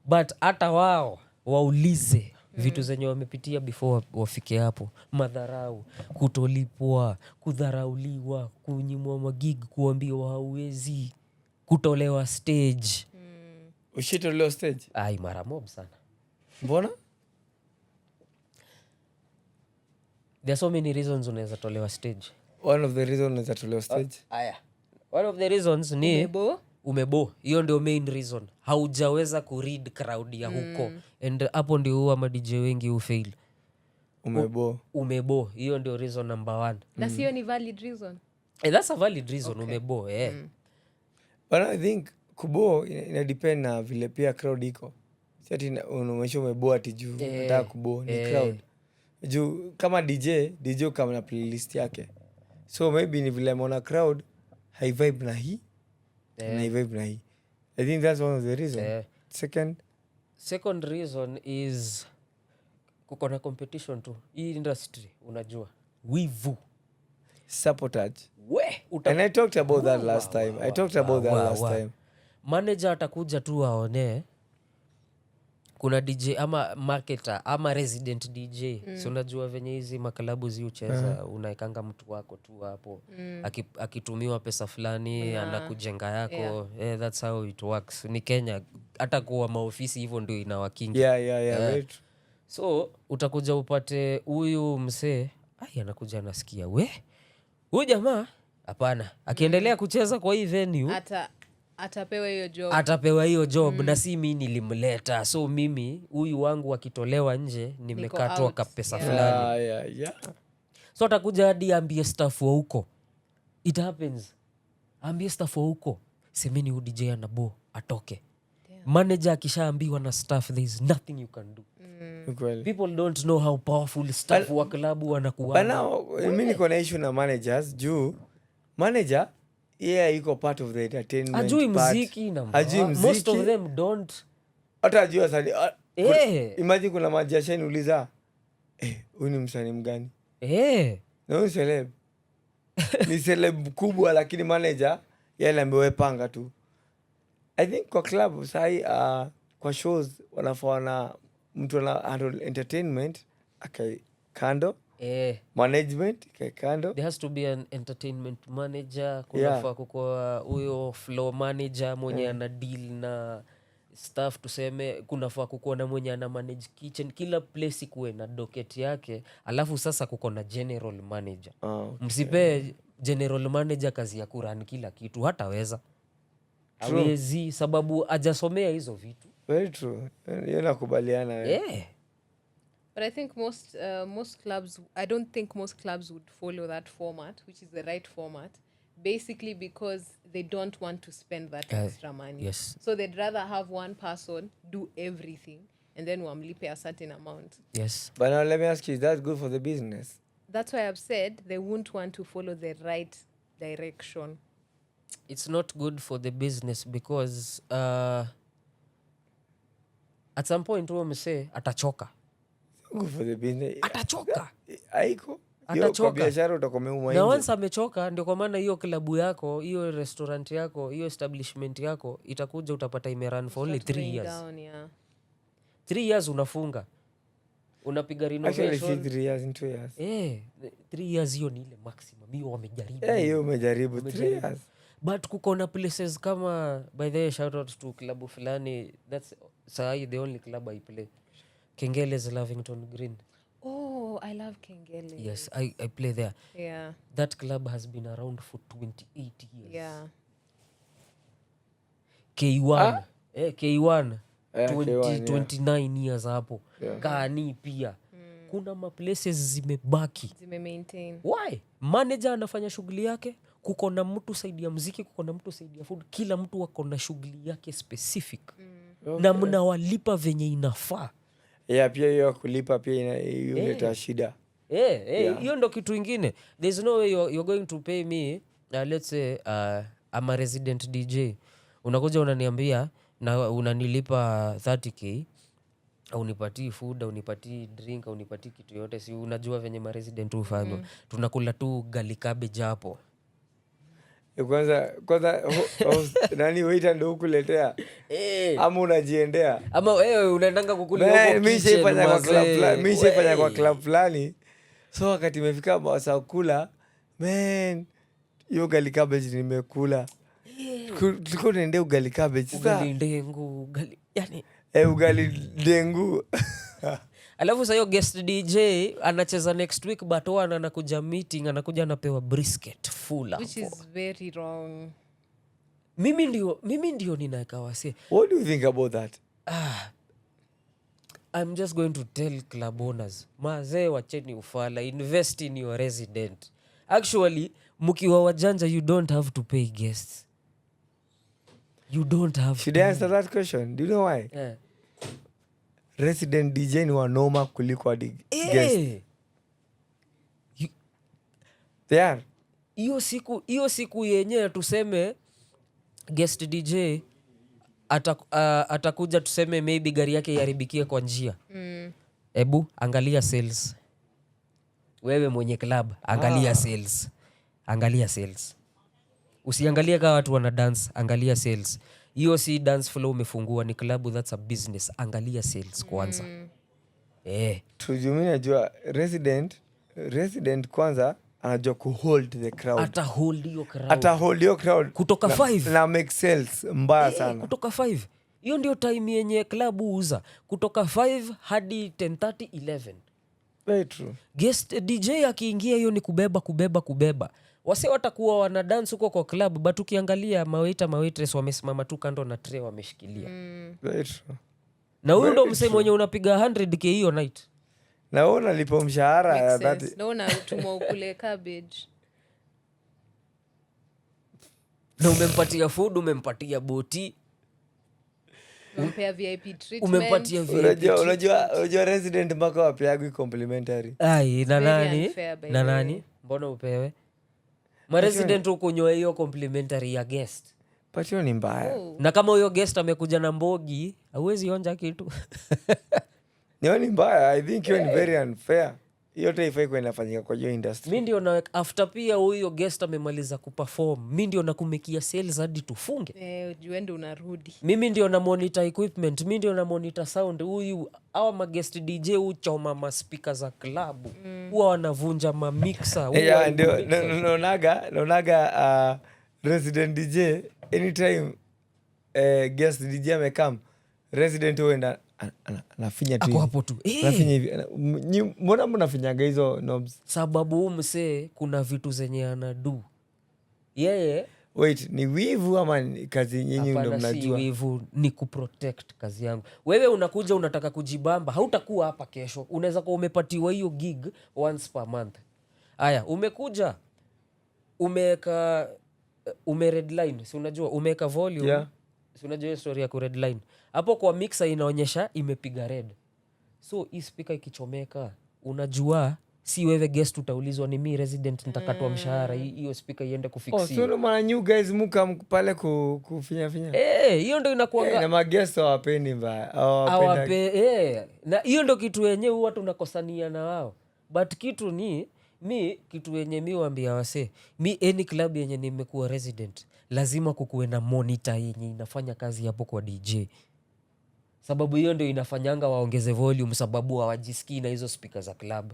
but hata wao waulize vitu zenye wamepitia before wafike hapo: madharau, kutolipwa, kudharauliwa, kunyimwa magig, kuambiwa hauwezi, kutolewa stage. Ushitolewa stage? Ai, mara mob sana. Mbona? There are so many reasons unaweza tolewa stage. One of the reason unaweza tolewa stage? Aya, one of the reasons ni Umebo. Umebo. Hiyo ndio main reason. Haujaweza kuread crowd ya huko. And hapo ndio huwa maDJ wengi hufail. Umebo. Umebo, hiyo ndio reason number one. Na sio ni valid reason? That's a valid reason. Umebo. But I think kubo ina depend na vile pia crowd iko. Si ati unaonyesha umebo ati juu nataka kubo, ni crowd. Juu kama DJ, DJ kama na playlist yake, so maybe ni vile ameona crowd haivibe na hii na haivibe na hii. I think that's one of the reason. Second? Second reason is kuko na competition tu hii industry, unajua, wivu. Sabotage. We And I talked about that last time. I talked about that last time. Manager atakuja tu aone kuna DJ ama marketer ama resident DJ. Si unajua venye hizi maklabu ziucheza, unaekanga mtu wako tu hapo, akitumiwa pesa fulani anakujenga yako. That's how it works. Ni Kenya, hata kuwa maofisi hivyo ndio inaworkingi. Yeah, very true. So utakuja upate huyu msee, ai, anakuja anasikia, we, huyu jamaa hapana, akiendelea kucheza kwa hii venue Atapewa hiyo job. Atapewa hiyo job, na si mi nilimleta, so mimi huyu wangu akitolewa nje nimekatwa Out. kapesa fulani. So atakuja hadi ambie staff wa huko, it happens, ambie staff wa huko, semeni huyu DJ anabo atoke. Manager akishaambiwa na staff, there is nothing you can do. Ni kweli. People don't know how powerful staff wa klabu wanakuwa. But now mi niko na issue na managers, juu manager yeye iko part of the entertainment Ajui part. mziki na Ajui most mziki. of them don't. Hata ajui wasanii. Imagine kuna maji ashaniuliza, "Huyu ni msanii mgani?" Na huyu celeb ni celeb mkubwa, lakini manager yeye aliambiwa, "We panga tu." I think kwa club sahi, kwa shows wanafaa wana mtu ana handle entertainment akae kando, management ikae kando. There has to be an entertainment manager, kunafaa kukua huyo floor manager mwenye ana deal na staff, tuseme kunafaa kukuwa na mwenye ana manage kitchen. Kila place ikuwe na docket yake, alafu sasa kuko na general manager. Ah, okay. Msipee general manager kazi ya kurun kila kitu, hataweza. Awezi, sababu ajasomea hizo vitu. Very true. Hiyo nakubaliana wewe. Yeah. But I think most clubs, I don't think most clubs would follow that format, which is the right format, basically because they don't want to spend that extra money. So they'd rather have one person do everything and then wamlipe a certain amount. But now let me ask you, is that good for the business? That's why I've said they won't want to follow the right direction. It's not good for the business because at some point huo msee atachoka. Good for the business. Atachoka. Haiko. Hiyo kwa Atachoka. biashara utakuwa umeumwa Na nje. once amechoka, ndio kwa maana hiyo klabu yako, hiyo restaurant yako, hiyo establishment yako itakuja utapata imerun for only Start 3 going years. down, yeah. 3 years unafunga, unapiga Actually, si renovation. 3 years, in 2 years. Eh, 3 years hiyo ni ile maximum, hiyo wamejaribu. Eh, hiyo umejaribu three Wamejaribu. years. But kuko na places kama, by the way, shout out to klabu fulani, that's sahi the only club I play, Kengeles, Lavington Green. Oh, I love Kengele. Yes, I play there. That club has been around for 28 years. K1, eh, K1. Eh, 20, K1, yeah. 29 years hapo. Kani pia kuna maplaces zimebaki. Zime maintain. Why? Manager anafanya shughuli yake, kuko na mtu side ya mziki, kuko na mtu side ya food, kila mtu ako na shughuli yake specific na mnawalipa venye inafaa. Yeah, pia hiyo ya kulipa pia hiyo huleta shida. Eh, hiyo ndo kitu ingine. There's no way you're going to pay me, let's say I'm a resident DJ, unakuja unaniambia na unanilipa 30K, aunipatii food, aunipatii drink, aunipatii kitu yote. Si unajua venye maresident hufanywa? Tunakula tu ugali cabbage hapo. Eh, kwanza nani, waiter ndo hukuletea Eh. ama unajiendea? Ama wewe unaendanga kukulia Man, huko mi kitchen, nishaifanya kwa club mazee. mi nishaifanya kwa Wey. club fulani. So wakati imefika masaa kula, man, hiyo ugali cabbage nimekula. Tulikuwa tunaendea ugali cabbage sasa. Ugali ndengu, ugali yani. Eh, ugali dengu. Alafu sa hiyo guest DJ anacheza next week, but one anakuja meeting, anakuja anapewa brisket full Which hapo. is very wrong. Mimi ndio ninaweka wase. What do you think about that? I'm just going to tell club owners, mazee, wacheni ufala, invest in your resident. Actually, mkiwa wajanja, you don't have to pay guests, you don't have Should I answer that question? Do you know why? Yeah. Resident DJ ni wanoma kuliko hadi guest. Eh, They are. Hiyo siku yenyewe tuseme guest DJ atakuja, tuseme maybe gari yake iharibikie kwa njia. Ebu angalia sales, wewe mwenye club, angalia sales, angalia sales. Usiangalie kaa watu wana dance, angalia sales. Hiyo si dance floor umefungua, ni club, that's a business. Angalia sales kwanza, eh. Tujumi najua resident kwanza anajua kuhold the crowd. Ata hold hiyo crowd. Ata hold hiyo crowd Kutoka 5. Na make sales mbaya Eh, sana. kutoka 5, hiyo ndio time yenye club huuza, kutoka 5 hadi 10:30, 11. Very true. Guest DJ akiingia, hiyo ni kubeba, kubeba, kubeba. Wase watakuwa wana dance huko kwa club, but ukiangalia mawaiter, mawaitress wamesimama tu kando na tray wameshikilia. Very true. Na huyu ndo msee mwenye unapiga 100K hiyo night. Na wewe unalipa mshahara ya Makes sense. 30. Na unatumwa ukule cabbage. Na umempatia food, umempatia boti. Umempea VIP treatment. Umempatia VIP. Unajua resident mpaka wapeagwi complimentary. Ai, na Very nani unfair, by na the way. nani, mbona upewe? Maresident hukunywa hiyo complimentary ya guest. But hiyo ni mbaya. Oh. Na kama huyo guest amekuja na mbogi, hauwezi onja kitu. Hiyo ni mbaya. I think hiyo ni very unfair. Hiyo hata haifai kuwa inafanyika kwa hiyo industry. Mi ndio na after pia huyo guest amemaliza kuperform, mi ndio nakumekia sales hadi tufunge. Eh, ujue ndo unarudi. Mimi ndio na monitor equipment, mi ndio na monitor sound. Huyu awa maguest DJ huchoma maspika za klabu, huwa wanavunja mamixer, huwa Yeah, ndio mixer. naonaga resident DJ anytime guest DJ amekam, resident huenda anafinya tu Ako hivi. hapo tu. Eh. Anafinya hivi. Mbona mnafinyaga hizo knobs? Sababu huu msee kuna vitu zenye anadu yeye. Wait, ni wivu ama ni kazi nyinyi ndo Hapana, si mnajua? Wivu, ni kuprotect kazi yangu. Wewe unakuja unataka kujibamba, hautakuwa hapa kesho. Unaweza kuwa umepatiwa hiyo gig once per month. Aya, umekuja umeweka, ume redline, si unajua umeweka volume? Si unajua hiyo story ya ku redline hapo kwa mixer inaonyesha imepiga red. So hii speaker ikichomeka, unajua si wewe guest utaulizwa, ni mi resident nitakatwa mshahara, hiyo speaker iende Oh, kufixiwa. so ndo maana you guys muka pale kufinya finya. Eh, hiyo ndo inakuanga. Eh, na maguest hawapendi mbaya. Hawapenda. Awape, na hiyo ndo kitu yenye huwa tunakosania na wao. But kitu ni mi, kitu yenye mi wambia wase, mi any club yenye nimekuwa resident, lazima kukuwe na monitor yenye inafanya kazi hapo kwa DJ, sababu hiyo ndio inafanyanga waongeze volume, sababu hawajisikii na hizo spika za club.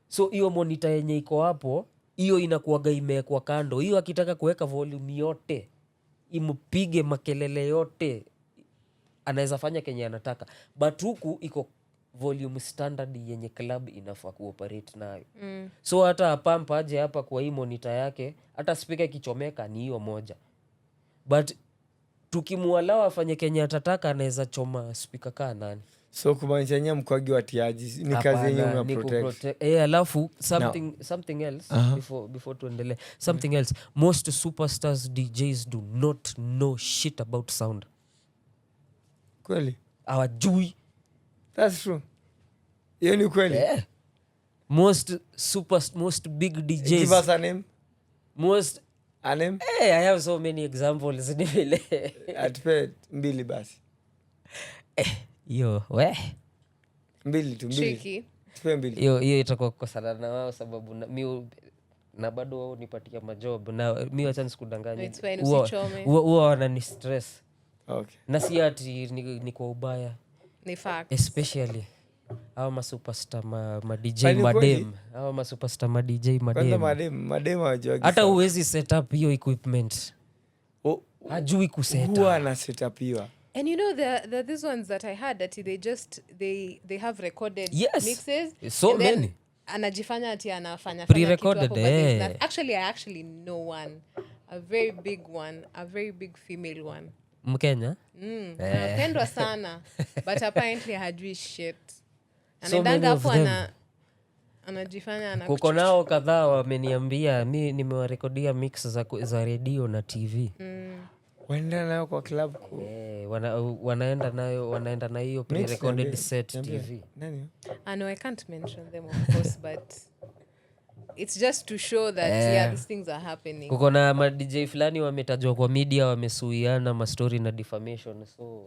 So hiyo monitor yenye iko hapo, hiyo inakuwaga imewekwa kando. Hiyo akitaka kuweka volume yote, impige makelele yote, anaweza fanya kenye anataka. But huku iko volume standard yenye club inafaa kuoperate nayo. So hata apamp aje hapa kwa hii monitor yake, hata spika ikichomeka ni hiyo moja. But tukimuallow afanye kenye atataka, anaweza choma spika kaa nani. So kumaanisha nyie mkwagi watiaji, ni kazi yenye Hapana, una ni protect. Eh, alafu something else before tuendelee, something else: most superstars DJs do not know shit about sound. Kweli? Hawajui. That's true. Hiyo ni kweli. Yeah. Most big Give DJs us a name. Most A name. Hey, I have so many examples, ni vile Atupe mbili basi. Hiyo we Mbili tu, mbili. Tricky. Tupe mbili. Hiyo itakuwa kukosana na wao, sababu na bado wao nipatia majob, na mi wacha nisikudanganye, It's fine, usichome. huwa wanani stress. Na si ati ni kwa ubaya. Ni fact. Especially hawa masuperstar ma DJ Kwani kweli? madem, hawa masuperstar ma DJ Kwanza madem. madem hawajuagi Hata sana. huwezi set up hiyo equipment, hajui kuset. Huwa anasetapiwa. And you know the these ones that I had that they just they have recorded Yes. mixes. So And then many. anajifanya ati anafanya Pre-recorded, fanya kitu hapo, but there's eh. Actually, I actually know one, a very big one, a very big female one. Mkenya. Anapendwa sana, but apparently hajui shit. So many Anaendanga of hapo them. Anajifanya ana Kuko nao kadhaa wameniambia mi nimewarekodia mix za redio na TV. Waenda nayo kwa club Eh, wanaenda nayo, wanaenda na hiyo Mix, pre-recorded niambie, set niambie. TV. Nani? I know I can't mention them, of course, but it's just to show that, yeah, these things are happening. Kuko na ma DJ fulani wametajwa kwa media, wamesuiana mastori na defamation, so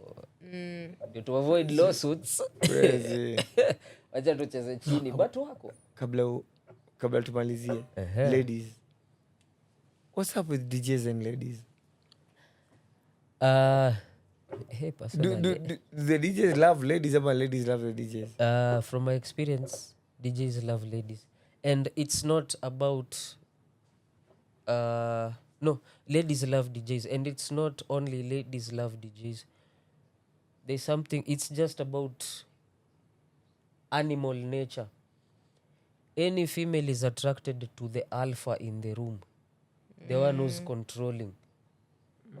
ndio to avoid lawsuits, Crazy. wacha tucheze chini, but wako. Kabla tumalizie, ladies, what's up with DJs and ladies? Hey, do, personally, do the DJs love ladies ama ladies love the DJs? From my experience, DJs love ladies, and it's not about no, ladies love DJs, and it's not only ladies love DJs. There's something, it's just about animal nature. Any female is attracted to the alpha in the room, the one who's controlling.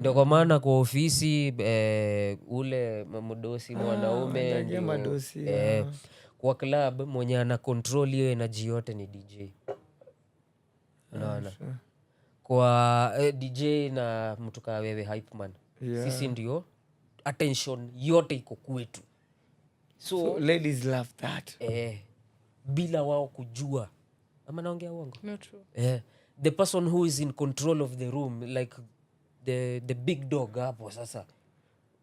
Ndio kwa maana kwa ofisi ule mdosi mwanaume Wandagia madosi, eh, kwa club mwenye ana control hiyo energy yote ni DJ, unaona? Kwa DJ na mtu kaa wewe hype man, sisi ndio attention yote iko kwetu, so, So ladies love that. Eh, bila wao kujua. Ama naongea uongo? No, true. Eh, the person who is in control of the room, like the big dog hapo sasa,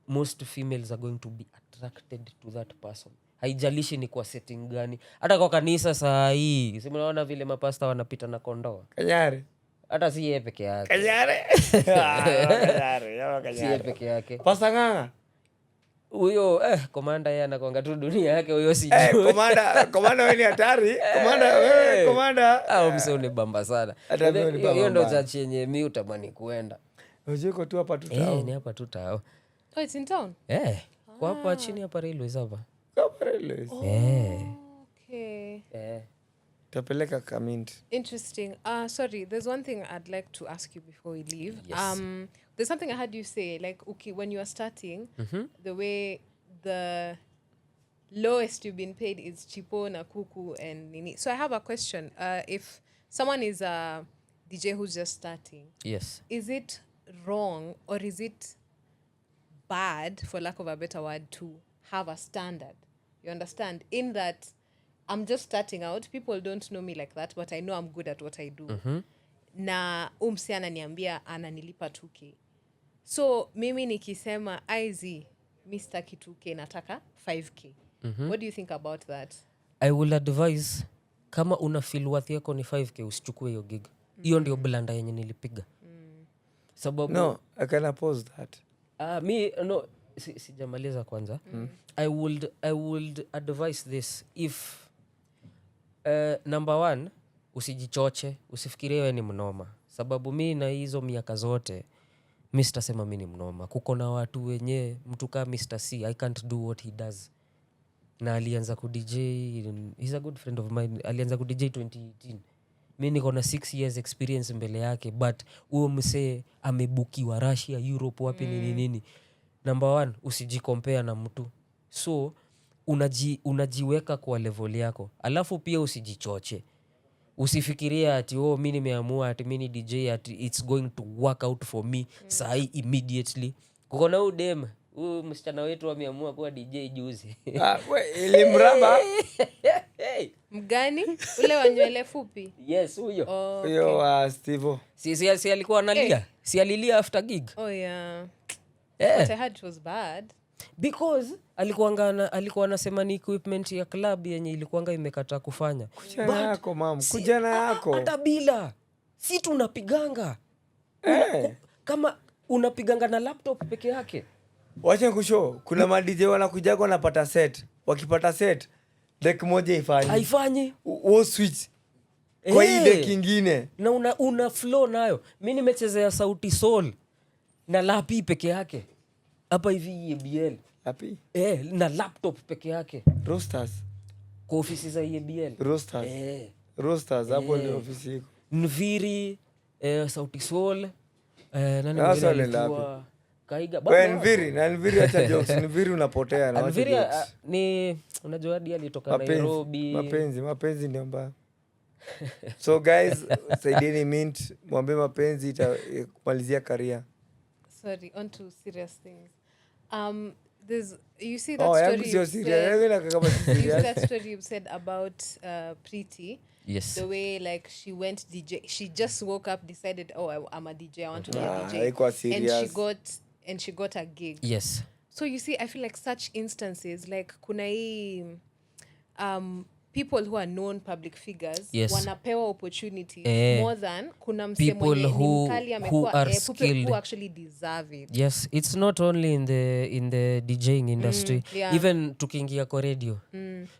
most females are going to be attracted to that person, haijalishi ni kwa setting gani. Hata kwa kanisa saa hii, si mnaona vile mapasta wanapita na kondoo? Kanyare. Hata si yeye peke yake. Kanyare. Ah, Kanyare, yawa Si yeye Kanyare. peke yake. Pastor Ng'ang'a. Huyo komanda, yeye anakwanga tu dunia yake huyo, sijui. Eh, komanda, komanda wewe ni hatari. Komanda wewe, komanda. Au mse unibamba sana. Hata mimi hunibamba Hiyo ndo mbaya. church yenye mi utamani kuenda. Unajua iko tu hapa tu Eh, tao. ni hapa tu tao. Oh, it's in town. Eh, kwa hapa chini, hapa railways hapa. Kama railways. Eh. Okay. Eh. Tapeleka kamint. Interesting. Sorry, there's one thing I'd like to ask you before we leave. Yes. There's something I heard you say, like, okay, when you are starting, the way the lowest you've been paid is chipo na kuku and nini. So I have a question. If someone is a DJ who's just starting, is it wrong or is it bad, for lack of a better word, to have a standard? You understand? In that I'm just starting out, people don't know me like that, but I know I'm good at what I do. Na msee ananiambia ananilipa 2K, so mimi nikisema iz mi sitaki 2K, nataka 5K, what do you think about that? I will advise, kama una feel worth yako ni 5K, usichukue hiyo gig. Hiyo ndio blunder yenye nilipiga, sababu No, I can oppose that. Mi no, sijamaliza kwanza. I would advise this: if number one, usijichoche, usifikirie we ni mnoma, sababu mi na hizo miaka zote, mi sitasema mi ni mnoma. Kuko na watu wenye, mtu kaa Mr C, I can't do what he does, na alianza kudj, he's a good friend of mine, alianza kudj 2018. Mi niko na 6 years experience mbele yake, but huo msee amebukiwa Russia, Europe, wapi, nini nini. Number one, usijikompea na mtu. So unajiweka kwa level yako, alafu pia usijichoche. Usifikirie ati, "Oh, mi nimeamua ati mi ni DJ, ati it's going to work out for me sahii immediately." Kuko na huu dem, huyu msichana wetu ameamua kuwa DJ juzi. Ah, we, ilimramba. Hey, Mgani? Ule wa nywele fupi? Yes, huyo. Oh, Huyo wa Stevo. Si alikuwa analia? Si alilia after gig? Oh yeah. Eh. But I heard it was bad. Because alikuwa anasema ni equipment ya club yenye ilikuanga imekataa kufanya. Kujana yako, mam, kujana yako. Hata bila, si tunapiganga kama unapiganga na laptop peke yake. Wacha kushow, kuna maDJ wanakujaga, wanapata set, wakipata set, deck moja ifanyi. Haifanyi. Wo switch kwa hii deck ingine. Na una flow nayo. Mi nimechezea Sauti Sol na lapi peke yake hapa hivi EABL. Api? Eh, na laptop peke yake. Roasters. Kwa ofisi za EABL. Roasters. Eh. Roasters, hapo ndio ofisi iko. Nviri, Sauti Sol, nani Sasa mwingine walienda alikuwa? Kaiga. We, Bado Nviri, na Nviri, acha jokes. Nviri unapotea na wacha Nviri, jokes. Ni unajua hadi alitoka Mapenzi, Nairobi. mapenzi, mapenzi ndio mbaya. So guys, saidieni Mint, mwambie mapenzi itamalizia career. Sorry, on to serious things. There's, you see that Oh, yangu story sio you've serious. said, Yangu inakaa kama si you see serious. that story you've said about Pretty? Yes. The way, like, she went DJ, she just woke up, decided, "Oh, I'm a DJ, I want to be a Ah, DJ," haikuwa and she serious. got and she got a gig. So you see, I feel like such instances, like kuna hii people who are known public figures wanapewa opportunities more than kuna msee People mwenye ni mkali who amekuwa, are people skilled. who actually deserve it. Yes, it's not only in the DJing industry. Even tukiingia kwa radio,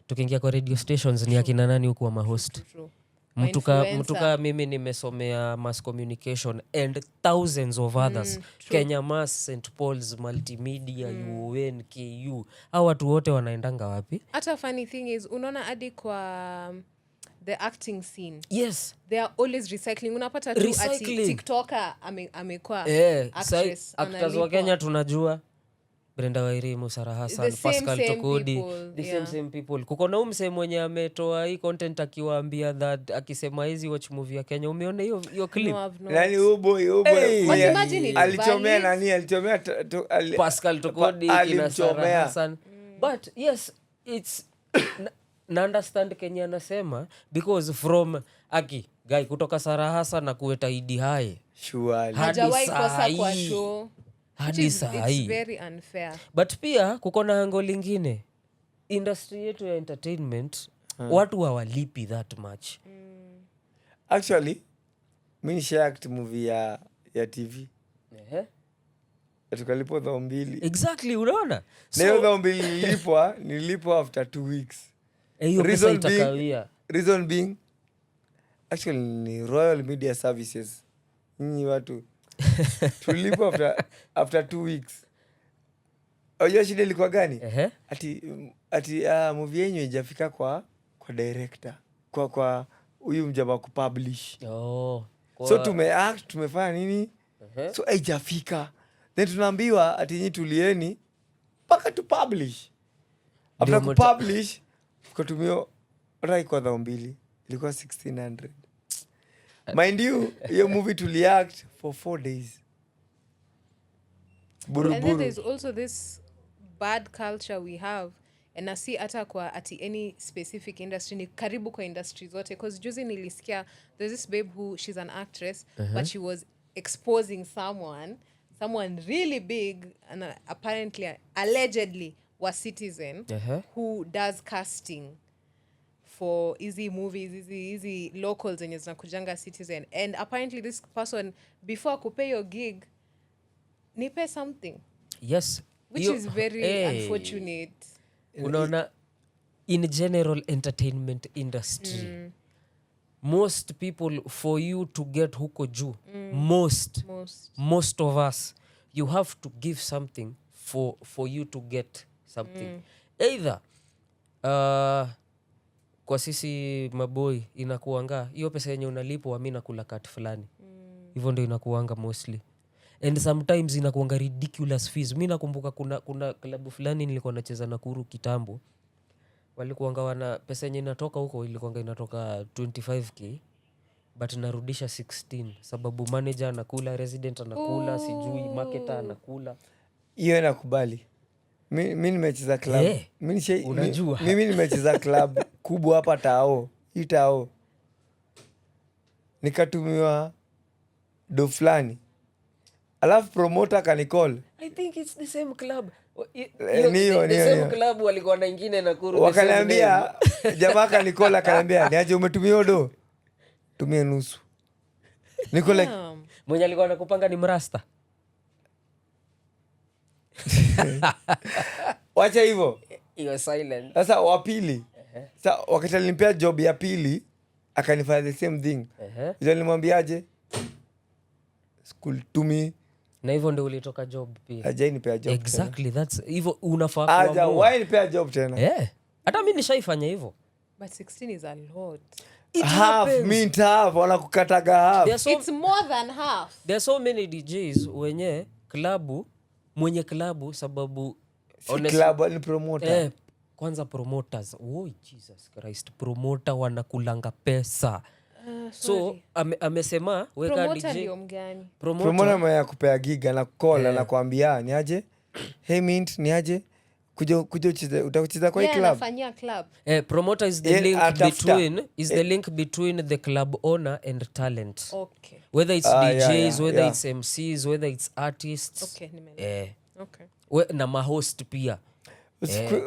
tukiingia kwa radio stations, ni akina nani huku wa mahost? True. Mtu Influencer. ka mimi nimesomea mass communication and thousands of others, Kenya Mass, St Paul's, Multimedia, UoN, KU, au watu wote wanaendanga wapi? Hata funny thing is, unaona hadi kwa the acting scene, they are always recycling. Unapata tu ati Recycling. TikToker amekuwa Eh, actress, actors wa analipwa. Kenya tunajua Brenda Wairimu, Sarah Hassan, The same, Pascal same Tokodi, people, the yeah. same same people. Kuko na msee mwenye ametoa hii content akiwaambia that, akisema hizi watch movie ya Kenya. Umeona hiyo clip? No, I've not. Nani huyu boy, huyu boy Hey. But imagine it's alichomea valid. nani, alichomea Pascal Tokodi, kina Sarah alimchomea. Hassan. But yes, it's na understand Kenya anasema, because from aki guy kutoka Sarah Hassan na kueta Idi Hai Surely. hadi Hajawahi kosa kwa saa hii. show. Which Hadi saa it's hii. Very unfair. But pia kuko na angle lingine. Industry yetu ya entertainment, watu hawalipi that much. Actually, mi nisha-act movie ya TV. Ehe. Tukalipwa 20,000. Exactly, unaona? Na hiyo So, 20,000 nilipwa after 2 weeks. Eh, hiyo pesa Reason being, itakawia. reason being, actually ni Royal Media Services. Nyinyi watu tulipwa after 2 weeks. Unajua shida ilikuwa gani? Ehe. Ati ati movie yenyu ijafika kwa director, kwa Huyu mjamaa kupublish. Oh, So tumeact, tumefanya nini, so haijafika, then tunaambiwa ati nyi tulieni mpaka tupublish. After Ndio kupublish tukatumia, hata ikuwa 2000, ilikuwa 1600. Mind you, hiyo movie tuliact for 4 days. And then Buruburu. there's also this bad culture we have, and nasi hata kwa ati any specific industry, ni karibu kwa industry zote, because juzi nilisikia there's this babe who, she's an actress, but she was exposing someone really big and apparently, allegedly was Citizen, who does casting for easy movies, easy easy locals zenye zinakujanga Citizen. And apparently this person, before akupe your gig, nipe something, which is very Hey. unfortunate. Unaona, in general entertainment industry, most people, for you to get huko juu, most Most. Most of us, you have to give something for you to get something. Either kwa sisi maboi inakuanga hiyo pesa yenye unalipwa, mi nakula cut fulani. Hivyo ndo inakuanga mostly, and sometimes inakuanga ridiculous fees. Mi nakumbuka kuna klabu fulani nilikuwa nacheza Nakuru kitambo, walikuanga wana pesa yenye inatoka huko ilikuanga inatoka 25K, but narudisha 16 sababu manager anakula, resident anakula, sijui marketer anakula. Hiyo nakubali. Mi nimecheza club. Mi Unajua. Mimi nimecheza club kubwa hapa tao, hii tao, nikatumiwa do fulani, alafu promoter akanicall. I think it's the same club. Niyo, The niyo, same niyo. club walikuwa na ingine Nakuru, the same Wakaniambia, jamaa akanicall akaniambia, "Niaje, umetumia do? Tumie nusu." Niko like, Damn. Name. Mwenye alikuwa nakupanga ni mrasta? Wacha hivyo. Iwe silent. Sasa wa pili, sa wakati alinipea job ya pili, akanifanya the same thing. Ndio nilimwambiaje, sikutumii. Na hivyo ndio ulitoka job pia. Hajainipea job tena. Exactly, that's hivyo unafaa Haja kuamua. why nipea job tena? Eh, hata mi nishaifanya hivyo. But 16 is a lot. It Half happens. Mint half, wanakukataga half. There are so, It's more than half. There are so many DJs wenye klabu, mwenye klabu, sababu Si club, ni promoter. Eh, kwanza promoters. Oh, Jesus Christ, promoter wanakulanga pesa. So Sorry. amesema weka Promoter DJ. ndio mgani? Promoter. Promoter mwenye akupea gig anacall, anakuambia, "Niaje? Hey Mint, niaje? Kuja, kuja ucheze, utakucheza kwa hii Yeah, club." anafanyia club. Eh, promoter is the link atafuta. between is the link between the club owner and talent, whether it's Ah, DJs, whether it's MCs, whether it's artists. Okay, nimeelewa. Eh, na mahost pia.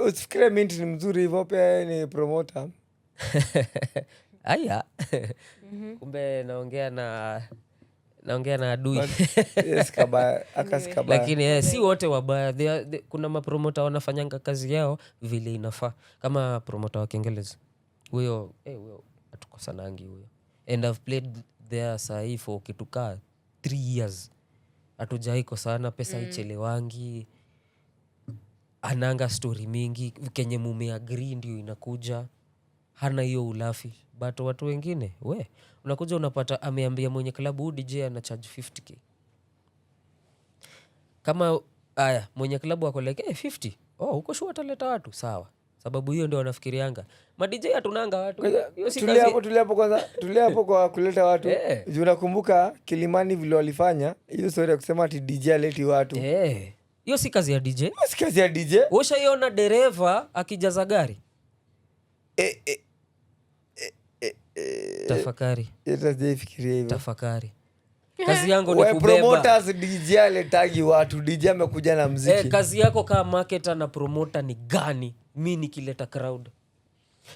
Usifikirie Mint ni mzuri hivyo, pia yeye ni promoter. Aya, kumbe naongea na adui. Yes, kabaya aka kabaya. Lakini si wote wabaya. Kuna mapromota wanafanyanga kazi yao vile inafaa, kama promota wa Kengeles huyo. Huyo atukosanangi huyo, and I've played there sahii for kitu kaa 3 years, hatujai kosana, pesa ichelewangi, ananga story mingi, kenye mumeagree ndio inakuja, hana hiyo ulafi. But watu wengine, we unakuja unapata ameambia mwenye klabu huu DJ ana charge 50K. Kama aya, mwenye klabu ako like, "Hey, 50, oh, uko sure ataleta watu?" Sawa, sababu hiyo ndio wanafikirianga madj, hatunanga watu. Hiyo si Tulia hapo, tulia hapo kwanza, tulia hapo kwa kuleta watu. Juu nakumbuka Kilimani vile walifanya hiyo story ya kusema ati DJ aleti watu. Eh, hiyo si kazi ya DJ. Si kazi ya DJ. Ushaiona dereva akijaza gari? Tafakari. Hata sijaifikiria hivyo. Tafakari, kazi yangu ni We kubeba. promoters, DJ aletagi watu, DJ amekuja na mziki. Eh, kazi yako kama marketer na promoter ni gani? Mi nikileta crowd,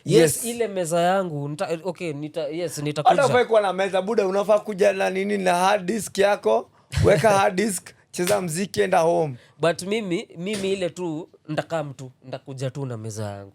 yes, ile meza yangu okay, yes, Hata nitakuja. ufai kuwa na meza, buda. Unafaa kuja na nini, na hard disk yako, weka hard disk, cheza mziki, enda home. But mimi ile tu ndakam tu, ndakuja tu na meza yangu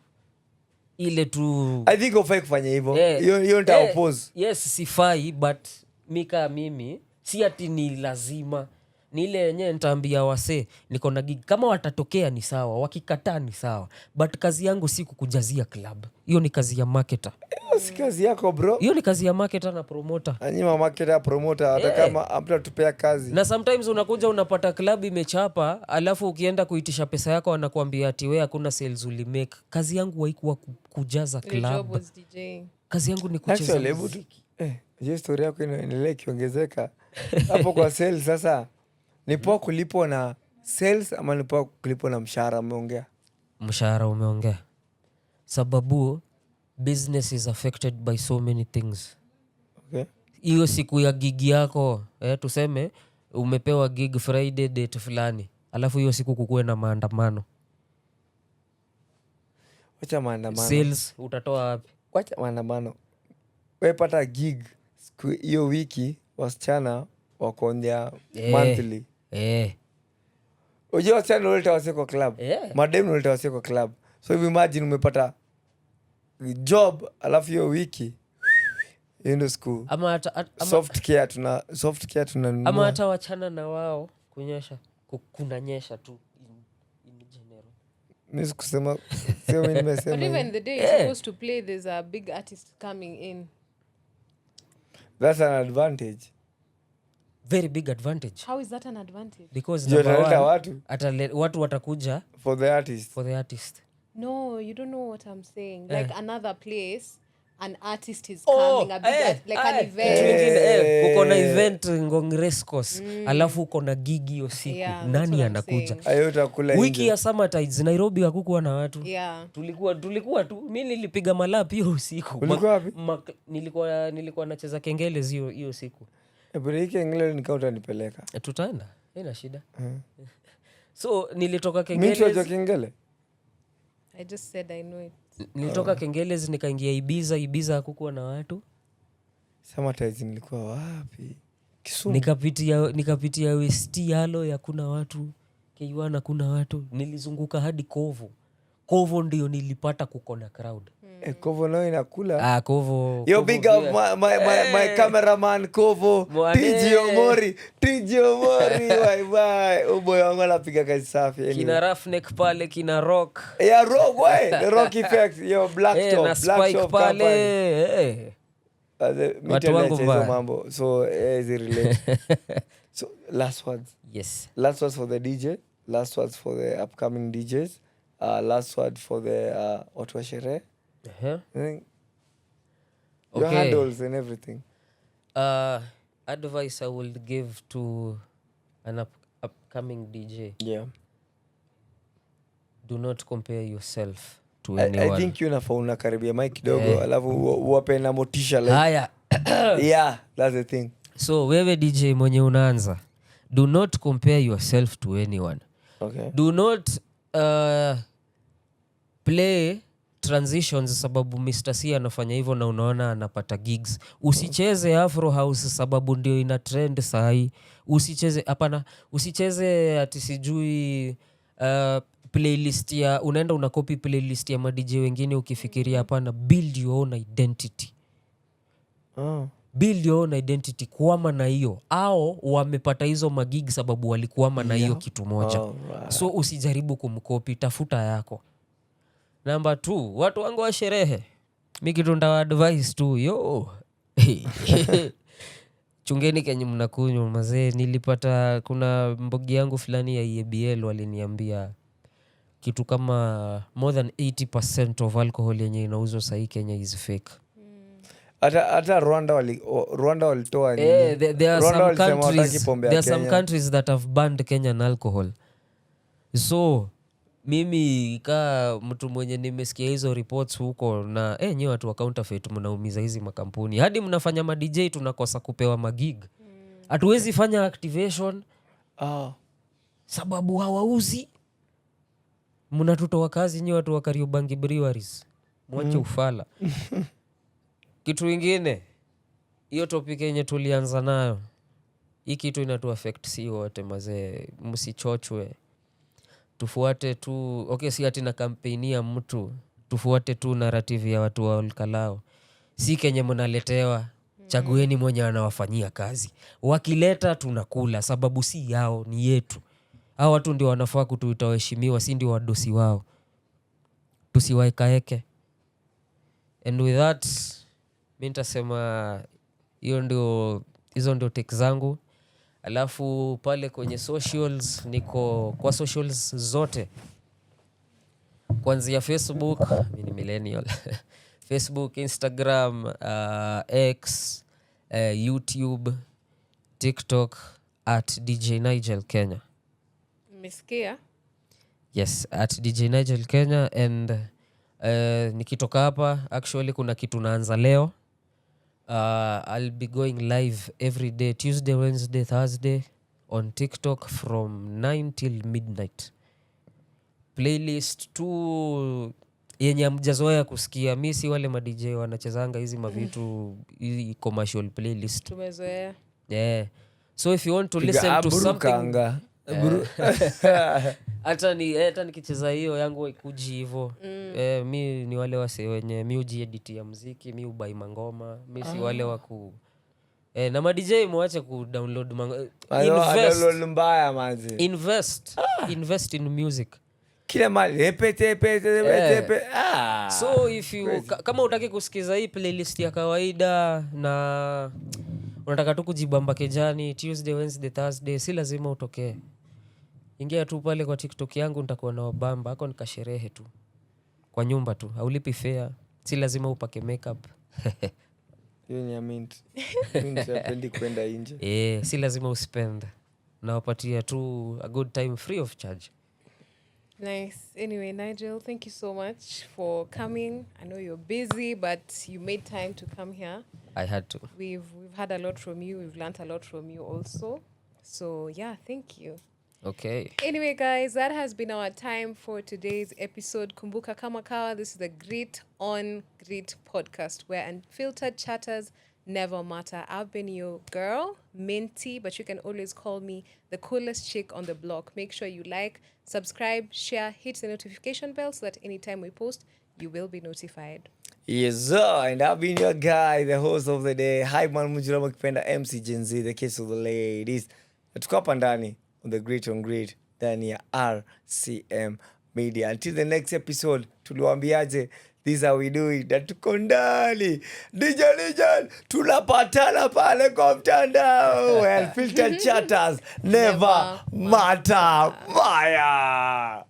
ile tu. I think ufai kufanya hivyo. Eh, Hiyo nita oppose. Yes, sifai, but mi kaa mimi, si ati ni lazima. Ni ile yenyewe nitaambia wasee niko na gig, kama watatokea ni sawa, wakikataa ni sawa, but kazi yangu si kukujazia club. Hiyo ni kazi ya marketer. Si kazi yako, bro. Hiyo ni kazi ya marketer na promoter. Anyima marketer, promoter, hata kama hamtatupea kazi. Na sometimes unakuja unapata club imechapa, alafu ukienda kuitisha pesa yako wanakuambia ati we hakuna sales ulimake. Kazi yangu haikuwa kujaza Your job club. Was DJing. Kazi yangu ni kucheza Actually, hebu muziki. hiyo story yako inaendelea ikiongezeka hapo kwa sales. Sasa ni poa kulipwa na sales ama ni poa kulipwa na mshahara umeongea? Mshahara umeongea, sababu business is affected by so many things. Hiyo siku ya gig yako, tuseme umepewa gig Friday, date fulani, alafu hiyo siku kukuwe na maandamano. Wacha maandamano. Sales utatoa wapi? Wacha maandamano. We pata gig siku hiyo wiki wasichana wako on their monthly. Ujua wasichana uleta wase kwa club. Madem uleta wase kwa club. So if imagine umepata job alafu hiyo wiki, hiyo ndo siku Ama hata, ama, soft care tunanunua. Ama hata wachana na wao kunyesha, kunanyesha tu in general. Mi sikusema, sio mi nimesema But hiyo. even the day you're supposed to play, there's a big artist coming in. That's an advantage. Very big advantage. How is that an advantage? Because Juu number ataleta one, watu watu watakuja for the artist. For the artist. No, you don't know what I'm saying. Like another place, an artist is Oh, coming, a big like an event. Kitu ingine, uko na event Ngong Racecourse, alafu uko na gig hiyo siku. Yeah, that's Nani what I'm anakuja? saying. Ayo utakula Wiki nje. ya Summertides, Nairobi hakukuwa na watu. Tulikuwa tu, mi nilipiga malap hiyo usiku. Ulikuwa wapi? Nilikuwa nacheza Kengele hiyo siku. Eh, but hii Kengele ni kama utanipeleka. Tutaenda, ina shida. So nilitoka Mi tunajua Kengeles. Kengele. I just said I know it. Nilitoka Kengeles nikaingia Ibiza. Ibiza hakukuwa na watu. Summertides nilikuwa wapi? Kisumu. Nikapitia West Yalo, hakuna watu. K1 hakuna watu. Nilizunguka hadi Kovo. Kovo ndio nilipata kuko na crowd. Eh, Kovo nayo inakula. Ah, Kovo. Yo, Kovo big pia. up my cameraman Kovo. Mwane. TG Omori, TG Omori, bye bye. Uboy wangu anapiga kazi safi. Anyway. Kina Roughneck pale, kina Rock. Yeah, Rock, why? The Rock Effect, yo, Black Top, na Black Spike Top pale Company. Watu Mimi wangu hizo mbaya. mambo. So, zi relate. So, last words. Yes. Last words for the DJ, last words for the upcoming DJs, last word for the watu wa sherehe. I think your handles and everything. Advice I would give to an upcoming DJ: do not compare yourself to anyone. I think you unafaa unakaribia mic kidogo, alafu uwape na motisha like, Haya. Yeah, that's the thing. So wewe DJ mwenye unaanza, do not compare yourself to anyone. Do not play transitions sababu Mr C anafanya hivyo na unaona anapata gigs. Usicheze afro house sababu ndio ina trend sahii. Usicheze, hapana, usicheze ati sijui playlist ya, unaenda unakopi playlist ya maDJ wengine ukifikiria. Hapana, build your own identity. Oh. Build your own identity, kwama na hiyo. Au wamepata hizo magig sababu walikuama na hiyo kitu moja. So usijaribu kumkopi, tafuta yako. Namba t, watu wangu wa sherehe, mi kitu ntawa advice tu, yo, chungeni kenye mnakunywa mazee. Nilipata kuna mbogi yangu fulani ya EABL waliniambia kitu kama more than 80% of alcohol yenye inauzwa sahii Kenya is fake. Hata Rwanda walitoa nini? There are Rwanda some walisema hawataki countries, pombe ya there are some Kenya. Countries that have banned Kenyan alcohol. So mimi kaa mtu mwenye nimesikia hizo reports huko na nyi watu wa counterfeit mnaumiza hizi makampuni hadi mnafanya maDJ tunakosa kupewa magig, hatuwezi fanya activation sababu hawauzi. Mnatutoa kazi nyi watu wa Kariobangi Breweries, mwache ufala. Kitu ingine, hiyo topic yenye tulianza nayo, hii kitu inatu affect si wote mazee. Msichochwe, tufuate tu, okay, si ati na kampeni ya mtu, tufuate tu narrative ya watu wa Olkalou. Si kenye mnaletewa, chagueni mwenye anawafanyia kazi. Wakileta tunakula sababu si yao, ni yetu. Hao watu ndio wanafaa kutuita waheshimiwa, si ndio wadosi wao. Tusiwaekaeke. And with that Mi nitasema hiyo ndio, hizo ndio take zangu. Alafu pale kwenye socials, niko kwa socials zote kuanzia Facebook, mi ni millennial, Facebook, Instagram, X, YouTube, TikTok, @DJNigelKenya. Mmesikia? Yes, @DJNigelKenya. And nikitoka hapa, actually kuna kitu naanza leo. I'll be going live every day, Tuesday, Wednesday, Thursday, on TikTok from 9 till midnight. Playlist tu yenye amjazoea kusikia. Mi si wale maDJ wanachezanga hizi mavitu, hizi commercial playlist. Tumezoea. Yeah. So if you want to listen to something Aburukanga. Hata nikicheza hiyo yangu ikuji hivo. Eh, mi ni wale wase wenye mi ujieditia mziki, mi ubuy mangoma. Mi si wale waku na maDJ mwache kudownload invest, Download mbaya manzi. Invest, invest in music. Kila mali repete pete repete ah. So if you kama utaki kusikiza hii playlist ya kawaida na unataka tu kujibamba kejani Tuesday, Wednesday, Thursday, si lazima utokee. Ingia tu pale kwa TikTok yangu, nitakuwa na wabamba ako nikasherehe tu kwa nyumba tu. Aulipi fare, si lazima upake makeup. Hiyo ni ya mint. Mint hapendi kwenda nje. Eh, si lazima uspend. Nawapatia tu a good time free of charge. Nice. Anyway, Nigel, thank you so much for coming. I know you're busy, but you made time to come here. I had to. We've had a lot from you. We've learned a lot from you also. So yeah, thank you. Okay. Anyway, guys, that has been our time for today's episode. Kumbuka kama kawa, this is the Grit on Grit podcast where unfiltered chatters never matter. I've been your girl, Minty, but you can always call me the coolest chick on the block. Make sure you like, subscribe, share, hit the notification bell so that anytime we post, you will be notified. Yes, sir. And I've been your guy, the host of the day, Hype Man Mujurama kipenda MC Gen Z, the case of the ladies. Na tuko hapa ndani on the Great on Great ndani ya RCM Media. Until the next episode, tuliwaambiaje? This is how we do it. Na tuko ndani. DJ Legend, tunapatana pale kwa mtandao. Well, filter chatters never Never matter. Maya.